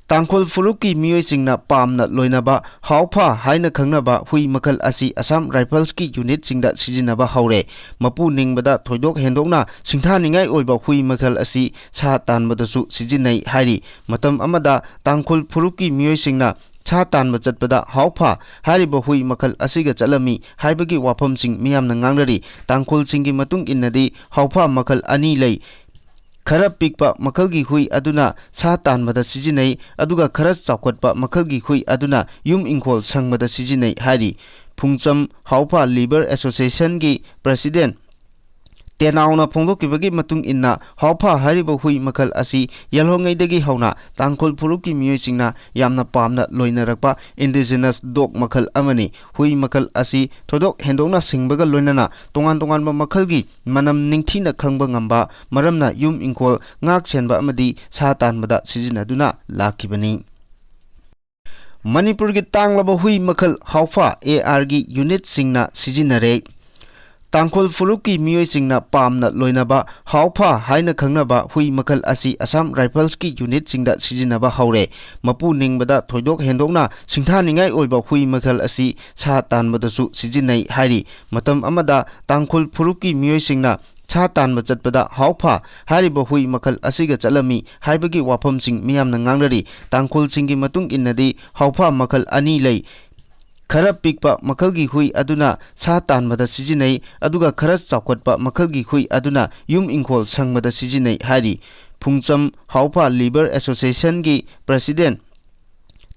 ꯇꯥꯡꯈꯨꯜ ꯐꯨꯔꯨꯞꯀꯤ ꯃꯤꯑꯣꯏꯁꯤꯡꯅ ꯄꯥꯝꯅ ꯂꯣꯏꯅꯕ ꯍꯥꯎꯐꯥ ꯍꯥꯏꯅ ꯈꯪꯅꯕ ꯍꯨꯏ ꯃꯈꯜ ꯑꯁꯤ ꯑꯁꯥꯝ ꯔꯥꯏꯐꯜꯁꯀꯤ ꯌꯨꯅꯤꯠꯁꯤꯡꯗ ꯁꯤꯖꯤꯟꯅꯕ ꯍꯧꯔꯦ꯫ ꯃꯄꯨ ꯅꯤꯡꯕꯗ ꯊꯣꯏꯗꯣꯛ ꯍꯦꯟꯗꯣꯛꯅ ꯁꯤꯡꯊꯥꯅꯤꯡꯉꯥꯏ ꯑꯣꯏꯕ ꯍꯨꯏ ꯃꯈꯜ ꯑꯁꯤ ꯁꯥ ꯇꯥꯟꯕꯗꯁꯨ ꯁꯤꯖꯤꯟꯅꯩ ꯍꯥꯏꯔꯤ꯫ ꯃꯇꯝ ꯑꯃꯗ ꯇꯥꯡꯈꯨꯜ ꯐꯨꯔꯨꯞꯀꯤ ꯃꯤꯑꯣꯏꯁꯤꯡꯅ ꯁꯥ ꯇꯥꯟꯕ ꯆꯠꯄꯗ ꯍꯥꯎꯐꯥ ꯍꯥꯏꯔꯤꯕ ꯍꯨꯏ ꯃꯈꯜ ꯑꯁꯤꯒ ꯆꯠꯂꯝꯃꯤ ꯍꯥꯏꯕꯒꯤ ꯋꯥꯐꯝꯁꯤꯡ ꯃꯤꯌꯥꯝꯅ ꯉꯥꯡꯅꯔꯤ꯫ ꯇꯥꯡꯈꯨꯜꯁꯤꯡꯒꯤ ꯃꯇꯨꯡ ꯏꯟꯅꯗꯤ ꯍꯥꯎꯐꯥ ꯃꯈꯜ ꯑꯅꯤ ꯂꯩ꯫ ꯈꯔ ꯄꯤꯛꯄ ꯃꯈꯜꯒꯤ ꯍꯨꯏ ꯑꯗꯨꯅ ꯁꯥ ꯇꯥꯟꯕꯗ ꯁꯤꯖꯤꯟꯅꯩ, ꯑꯗꯨꯒ ꯈꯔ ꯆꯥꯎꯈꯠꯄ ꯃꯈꯜꯒꯤ ꯍꯨꯏ ꯑꯗꯨꯅ ꯌꯨꯝ ꯏꯪꯈꯣꯜ ꯁꯪꯕꯗ ꯁꯤꯖꯤꯟꯅꯩ ꯍꯥꯏꯔꯤ꯫ ꯐꯨꯡꯆꯝ ꯍꯥꯎꯐꯥ ꯂꯤꯕꯔ ꯑꯦꯁꯣꯁꯤꯌꯦꯁꯟꯒꯤ ꯄ꯭ꯔꯁꯤꯗꯦꯟ ꯇꯦꯅꯥꯎꯅ ꯐꯣꯡꯗꯣꯛꯈꯤꯕꯒꯤ ꯃꯇꯨꯡ ꯏꯟꯅ, ꯍꯥꯎꯐꯥ ꯍꯥꯏꯔꯤꯕ ꯍꯨꯏ ꯃꯈꯜ ꯑꯁꯤ ꯌꯦꯜꯍꯧꯉꯩꯗꯒꯤ ꯍꯧꯅ ꯇꯥꯡꯈꯨꯜ ꯐꯨꯔꯨꯞꯀꯤ ꯃꯤꯑꯣꯏꯁꯤꯡꯅ ꯌꯥꯝꯅ ꯄꯥꯝꯅ ꯂꯣꯏꯅꯔꯛꯄ ꯏꯟꯗꯤꯖꯤꯅꯁ ꯗꯣꯒ ꯃꯈꯜ ꯑꯃꯅꯤ꯫ ꯍꯨꯏ ꯃꯈꯜ ꯑꯁꯤ ꯊꯣꯏꯗꯣꯛ ꯍꯦꯟꯗꯣꯛꯅ ꯁꯤꯡꯕꯒ ꯂꯣꯏꯅꯅ ꯇꯣꯉꯥꯟ ꯇꯣꯉꯥꯟꯕ ꯃꯈꯜꯒꯤ ꯃꯅꯝ ꯅꯤꯡꯊꯤꯅ ꯈꯪꯕ ꯉꯝꯕ ꯃꯔꯝꯅ ꯌꯨꯝ ꯏꯪꯈꯣꯜ ꯉꯥꯛ ꯁꯦꯟꯕ ꯑꯃꯗꯤ ꯁꯥ ꯇꯥꯟꯕꯗ ꯁꯤꯖꯤꯟꯅꯗꯨꯅ ꯂꯥꯛꯈꯤꯕꯅꯤ꯫ ꯃꯅꯤꯄꯨꯔꯒꯤ ꯇꯥꯡꯂꯕ ꯍꯨꯏ ꯃꯈꯜ ꯍꯥꯎꯐꯥ ꯑꯦ ꯑꯥꯔꯒꯤ ꯌꯨꯅꯤꯠꯁꯤꯡꯅ ꯁꯤꯖꯤꯟꯅꯔꯦ꯫ ꯇꯥꯡꯈꯨꯜ ꯐꯨꯔꯨꯞꯀꯤ ꯃꯤꯑꯣꯏꯁꯤꯡꯅ ꯄꯥꯝꯅ ꯂꯣꯏꯅꯕ ꯍꯥꯎꯐꯥ ꯍꯥꯏꯅ ꯈꯪꯅꯕ ꯍꯨꯏ ꯃꯈꯜ ꯑꯁꯤ ꯑꯁꯥꯝ ꯔꯥꯏꯐꯜꯁꯀꯤ ꯌꯨꯅꯤꯠꯁꯤꯡꯗ ꯁꯤꯖꯤꯟꯅꯕ ꯍꯧꯔꯦ꯫ ꯃꯄꯨ ꯅꯤꯡꯕꯗ ꯊꯣꯏꯗꯣꯛ ꯍꯦꯟꯗꯣꯛꯅ ꯁꯤꯡꯊꯥꯅꯤꯡꯉꯥꯏ ꯑꯣꯏꯕ ꯍꯨꯏ ꯃꯈꯜ ꯑꯁꯤ ꯁꯥ ꯇꯥꯟꯕꯗꯁꯨ ꯁꯤꯖꯤꯟꯅꯩ ꯍꯥꯏꯔꯤ꯫ ꯃꯇꯝ ꯑꯃꯗ ꯇꯥꯡꯈꯨꯜ ꯐꯨꯔꯨꯞꯀꯤ ꯃꯤꯑꯣꯏꯁꯤꯡꯅ ꯁꯥ ꯇꯥꯟꯕ ꯆꯠꯄꯗ ꯍꯥꯎꯐꯥ ꯍꯥꯏꯔꯤꯕ ꯍꯨꯏ ꯃꯈꯜ ꯑꯁꯤꯒ ꯆꯠꯂꯝꯃꯤ ꯍꯥꯏꯕꯒꯤ ꯋꯥꯐꯝꯁꯤꯡ ꯃꯤꯌꯥꯝꯅ ꯉꯥꯡꯅꯔꯤ꯫ ꯇꯥꯡꯈꯨꯜꯁꯤꯡꯒꯤ ꯃꯇꯨꯡ ꯏꯟꯅꯗꯤ ꯍꯥꯎꯐꯥ ꯃꯈꯜ ꯑꯅꯤ ꯂꯩ꯫ ꯈꯔ ꯄꯤꯛꯄ ꯃꯈꯜꯒꯤ ꯍꯨꯏ ꯑꯗꯨꯅ ꯁꯥ ꯇꯥꯟꯕꯗ ꯁꯤꯖꯤꯟꯅꯩ, ꯑꯗꯨꯒ ꯈꯔ ꯆꯥꯎꯈꯠꯄ ꯃꯈꯜꯒꯤ ꯍꯨꯏ ꯑꯗꯨꯅ ꯌꯨꯝ ꯏꯪꯈꯣꯜ ꯁꯪꯕꯗ ꯁꯤꯖꯤꯟꯅꯩ ꯍꯥꯏꯔꯤ꯫ ꯐꯨꯡꯆꯝ ꯍꯥꯎꯐꯥ ꯂꯤꯕꯔ ꯑꯦꯁꯣꯁꯤꯌꯦꯁꯟꯒꯤ ꯄ꯭ꯔꯁꯤꯗꯦꯟ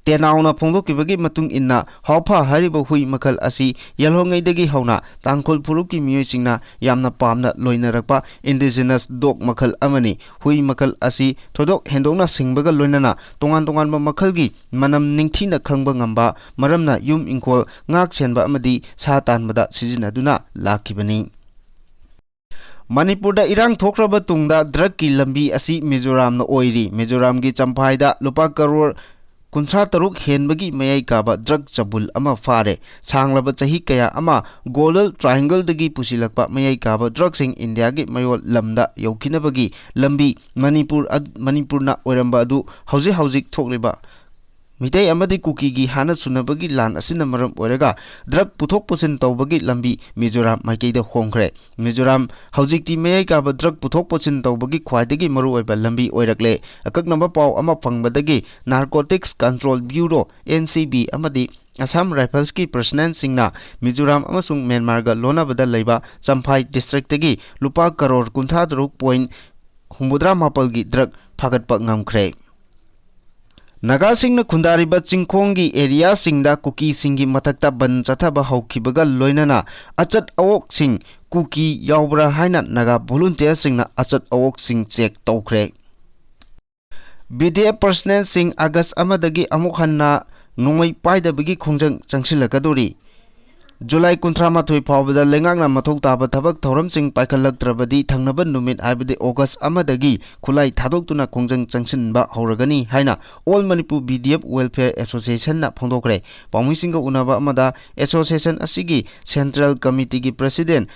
ꯇꯦꯅꯥꯎꯅ ꯐꯣꯡꯗꯣꯛꯈꯤꯕꯒꯤ ꯃꯇꯨꯡ ꯏꯟꯅ, ꯍꯥꯎꯐꯥ ꯍꯥꯏꯔꯤꯕ ꯍꯨꯏ ꯃꯈꯜ ꯑꯁꯤ ꯌꯦꯜꯍꯧꯉꯩꯗꯒꯤ ꯍꯧꯅ ꯇꯥꯡꯈꯨꯜ ꯐꯨꯔꯨꯞꯀꯤ ꯃꯤꯑꯣꯏꯁꯤꯡꯅ ꯌꯥꯝꯅ ꯄꯥꯝꯅ ꯂꯣꯏꯅꯔꯛꯄ ꯏꯟꯗꯤꯖꯤꯅꯁ ꯗꯣꯒ ꯃꯈꯜ ꯑꯃꯅꯤ꯫ ꯍꯨꯏ ꯃꯈꯜ ꯑꯁꯤ ꯊꯣꯏꯗꯣꯛ ꯍꯦꯟꯗꯣꯛꯅ ꯁꯤꯡꯕꯒ ꯂꯣꯏꯅꯅ ꯇꯣꯉꯥꯟ ꯇꯣꯉꯥꯟꯕ ꯃꯈꯜꯒꯤ ꯃꯅꯝ ꯅꯤꯡꯊꯤꯅ ꯈꯪꯕ ꯉꯝꯕ ꯃꯔꯝꯅ ꯌꯨꯝ ꯏꯪꯈꯣꯜ ꯉꯥꯛ ꯁꯦꯟꯕ ꯑꯃꯗꯤ ꯁꯥ ꯇꯥꯟꯕꯗ ꯁꯤꯖꯤꯟꯅꯗꯨꯅ ꯂꯥꯛꯈꯤꯕꯅꯤ꯫ ꯃꯅꯤꯄꯨꯔꯗ ꯏꯔꯥꯡ ꯊꯣꯛꯈ꯭ꯔꯕ ꯇꯨꯡꯗ ꯗ꯭ꯔꯒꯀꯤ ꯂꯝꯕꯤ ꯑꯁꯤ ꯃꯤꯖꯣꯔꯥꯝꯅ ꯑꯣꯏꯔꯤ꯫ ꯃꯤꯖꯣꯔꯥꯝꯒꯤ ꯆꯝꯐꯥꯏꯗ ꯂꯨꯄꯥ ꯀꯔꯣꯔ ꯀꯨꯟꯊ꯭ꯔꯥ ꯇꯔꯨꯛ ꯍꯦꯟꯕꯒꯤ ꯃꯌꯥꯏ ꯀꯥꯕ ꯗ꯭ꯔꯒ ꯆꯕꯨꯜ ꯑꯃ ꯐꯥꯔꯦ꯫ ꯁꯥꯡꯂꯕ ꯆꯍꯤ ꯀꯌꯥ ꯑꯃ ꯒꯣꯜꯗꯜ ꯇ꯭ꯔꯥꯏꯡꯒꯜꯗꯒꯤ ꯄꯨꯁꯤꯜꯂꯛꯄ ꯃꯌꯥꯏ ꯀꯥꯕ ꯗ꯭ꯔꯒꯁꯤꯡ ꯏꯟꯗꯤꯌꯥꯒꯤ ꯃꯌꯣꯜ ꯂꯝꯗ ꯌꯧꯈꯤꯅꯕꯒꯤ ꯂꯝꯕꯤ ꯃꯅꯤꯄꯨꯔ ꯑꯗ-, ꯃꯅꯤꯄꯨꯔꯅ ꯑꯣꯏꯔꯝꯕ ꯑꯗꯨ ꯍꯧꯖꯤꯛ ꯍꯧꯖꯤꯛ ꯊꯣꯛꯂꯤꯕ ꯃꯤꯇꯩ ꯑꯃꯗꯤ ꯀꯨꯀꯤꯒꯤ ꯍꯥꯟꯅ ꯁꯨꯅꯕꯒꯤ ꯂꯥꯟ ꯑꯁꯤꯅ ꯃꯔꯝ ꯑꯣꯏꯔꯒ ꯗ꯭ꯔꯒ ꯄꯨꯊꯣꯛ ꯄꯨꯁꯤꯟ ꯇꯧꯕꯒꯤ ꯂꯝꯕꯤ ꯃꯤꯖꯣꯔꯥꯝ ꯃꯥꯏꯀꯩꯗ ꯍꯣꯡꯈ꯭ꯔꯦ꯫ ꯃꯤꯖꯣꯔꯥꯝ ꯍꯧꯖꯤꯛꯇꯤ ꯃꯌꯥꯏ ꯀꯥꯕ ꯗ꯭ꯔꯒ ꯄꯨꯊꯣꯛ ꯄꯨꯁꯤꯟ ꯇꯧꯕꯒꯤ ꯈ꯭ꯋꯥꯏꯗꯒꯤ ꯃꯔꯨꯑꯣꯏꯕ ꯂꯝꯕꯤ ꯑꯣꯏꯔꯛꯂꯦ꯫ ꯑꯀꯛꯅꯕ ꯄꯥꯎ ꯑꯃ ꯐꯪꯕꯗꯒꯤ Narcotics Control Bureau, N C B, ꯑꯃꯗꯤ ꯑꯁꯥꯝ ꯔꯥꯏꯐꯜꯁꯀꯤ ꯄꯔꯁꯅꯦꯜꯁꯤꯡꯅ ꯃꯤꯖꯣꯔꯥꯝ ꯑꯃꯁꯨꯡ ꯃ꯭ꯌꯥꯟꯃꯥꯔꯒ ꯂꯣꯟꯅꯕꯗ ꯂꯩꯕ ꯆꯝꯐꯥꯏ ꯗꯤꯁꯇ꯭ꯔꯤꯛꯇꯒꯤ ꯂꯨꯄꯥ ꯀꯔꯣꯔ ꯀꯨꯟꯊ꯭ꯔꯥ ꯇꯔꯨꯛ ꯄꯣꯏꯟ ꯍꯨꯝꯐꯨꯇꯔꯥ ꯃꯥꯄꯜꯒꯤ ꯗ꯭ꯔꯒ ꯐꯥꯒꯠꯄ ꯉꯝꯈ꯭ꯔꯦ꯫ ꯅꯥꯒꯥꯁꯤꯡꯅ ꯈꯨꯟꯗꯥꯔꯤꯕ ꯆꯤꯡꯈꯣꯡꯒꯤ ꯑꯦꯔꯤꯌꯥꯁꯤꯡꯗ ꯀꯨꯀꯤꯁꯤꯡꯒꯤ ꯃꯊꯛꯇ ꯕꯟ ꯆꯠꯊꯕ ꯍꯧꯈꯤꯕꯒ ꯂꯣꯏꯅꯅ ꯑꯆꯠ ꯑꯋꯣꯛꯁꯤꯡ ꯀꯨꯀꯤ ꯌꯥꯎꯕ꯭ꯔꯥ ꯍꯥꯏꯅ ꯅꯥꯒꯥ ꯚꯣꯂꯨꯟꯇꯤꯌꯔꯁꯤꯡꯅ ꯑꯆꯠ ꯑꯋꯣꯛꯁꯤꯡ ꯆꯦꯛ ꯇꯧꯈ꯭ꯔꯦ꯫ B D F ꯄꯔꯁꯅꯦꯜꯁꯤꯡ ꯑꯥꯒꯁ ꯑꯃꯗꯒꯤ ꯑꯃꯨꯛ ꯍꯟꯅ ꯅꯣꯡꯃꯩ ꯄꯥꯏꯗꯕꯒꯤ ꯈꯣꯡꯖꯪ ꯆꯪꯁꯤꯜꯂꯛꯀꯗꯧꯔꯤ꯫ ꯖꯨꯂꯥꯏ ꯀꯨꯟꯊ꯭ꯔꯥ ꯃꯥꯊꯣꯏ ꯐꯥꯎꯕꯗ ꯂꯩꯉꯥꯛꯅ ꯃꯊꯧ ꯇꯥꯕ ꯊꯕꯛ ꯊꯧꯔꯝꯁꯤꯡ ꯄꯥꯏꯈꯠꯂꯛꯇ꯭ꯔꯕꯗꯤ ꯊꯪꯅꯕ ꯅꯨꯃꯤꯠ, ꯍꯥꯏꯕꯗꯤ ꯑꯣꯒꯁ ꯑꯃꯗꯒꯤ ꯈꯨꯠꯂꯥꯏ ꯊꯥꯗꯣꯛꯇꯨꯅ ꯈꯣꯡꯖꯪ ꯆꯪꯁꯤꯟꯕ ꯍꯧꯔꯒꯅꯤ ꯍꯥꯏꯅ All Manipur B D F Welfare Associationꯅ ꯐꯣꯡꯗꯣꯛꯈ꯭ꯔꯦ꯫ ꯄꯥꯎꯃꯤꯁꯤꯡꯒ ꯎꯅꯕ ꯑꯃꯗ ꯑꯦꯁꯣꯁꯤꯌꯦꯁꯟ ꯑꯁꯤꯒꯤ ꯁꯦꯟꯇ꯭ꯔꯦꯜ ꯀꯃꯤꯇꯤꯒꯤ ꯄ꯭ꯔꯁꯤꯗꯦꯟ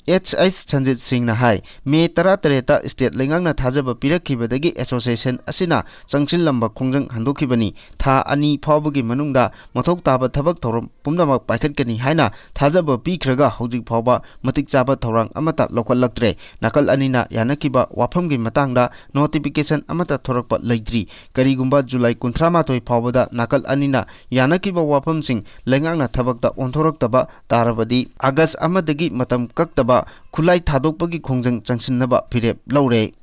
H H ꯁꯟꯖꯤꯠ ꯁꯤꯡꯅ ꯍꯥꯏ, ꯃꯦ ꯇꯔꯥꯇꯔꯦꯠꯇ ꯁ꯭ꯇꯦꯠ ꯂꯩꯉꯥꯛꯅ ꯊꯥꯖꯕ ꯄꯤꯔꯛꯈꯤꯕꯗꯒꯤ ꯑꯦꯁꯣꯁꯤꯌꯦꯁꯟ ꯑꯁꯤꯅ ꯆꯪꯁꯤꯜꯂꯝꯕ ꯈꯣꯡꯖꯪ ꯍꯟꯗꯣꯛꯈꯤꯕꯅꯤ꯫ ꯊꯥ ꯑꯅꯤ ꯐꯥꯎꯕꯒꯤ ꯃꯅꯨꯡꯗ ꯃꯊꯧ ꯇꯥꯕ ꯊꯕꯛ ꯊꯧꯔꯝ ꯄꯨꯝꯅꯃꯛ ꯄꯥꯏꯈꯠꯀꯅꯤ ꯍꯥꯏꯅ ꯊꯥꯖꯕ ꯄꯤꯈ꯭ꯔꯒ ꯍꯧꯖꯤꯛ ꯐꯥꯎꯕ ꯃꯇꯤꯛ ꯆꯥꯕ ꯊꯧꯔꯥꯡ ꯑꯃꯠꯇ ꯂꯧꯈꯠꯂꯛꯇ꯭ꯔꯦ꯫ ꯅꯥꯀꯜ ꯑꯅꯤꯅ ꯌꯥꯅꯈꯤꯕ ꯋꯥꯐꯝꯒꯤ ꯃꯇꯥꯡꯗ ꯅꯣꯇꯤꯐꯤꯀꯦꯁꯟ ꯑꯃꯠꯇ ꯊꯣꯔꯛꯄ ꯂꯩꯇ꯭ꯔꯤ꯫ ꯀꯔꯤꯒꯨꯝꯕ ꯖꯨꯂꯥꯏ ꯀꯨꯟꯊ꯭ꯔꯥ ꯃꯥꯊꯣꯏ ꯐꯥꯎꯕꯗ ꯅꯥꯀꯜ ꯑꯅꯤꯅ ꯌꯥꯅꯈꯤꯕ ꯋꯥꯐꯝꯁꯤꯡ ꯂꯩꯉꯥꯛꯅ ꯊꯕꯛꯇ ꯑꯣꯟꯊꯣꯔꯛꯇꯕ ꯇꯥꯔꯕꯗꯤ ꯑꯥꯒꯁ ꯑꯃꯗꯒꯤ ꯃꯇꯝ ꯀꯛꯇꯕ ꯈꯨꯠꯂꯥꯏ ꯊꯥꯗꯣꯛꯄꯒꯤ ꯈꯣꯡꯖꯪ ꯆꯪꯁꯤꯟꯅꯕ ꯐꯤꯔꯦꯞ ꯂꯧꯔꯦ꯫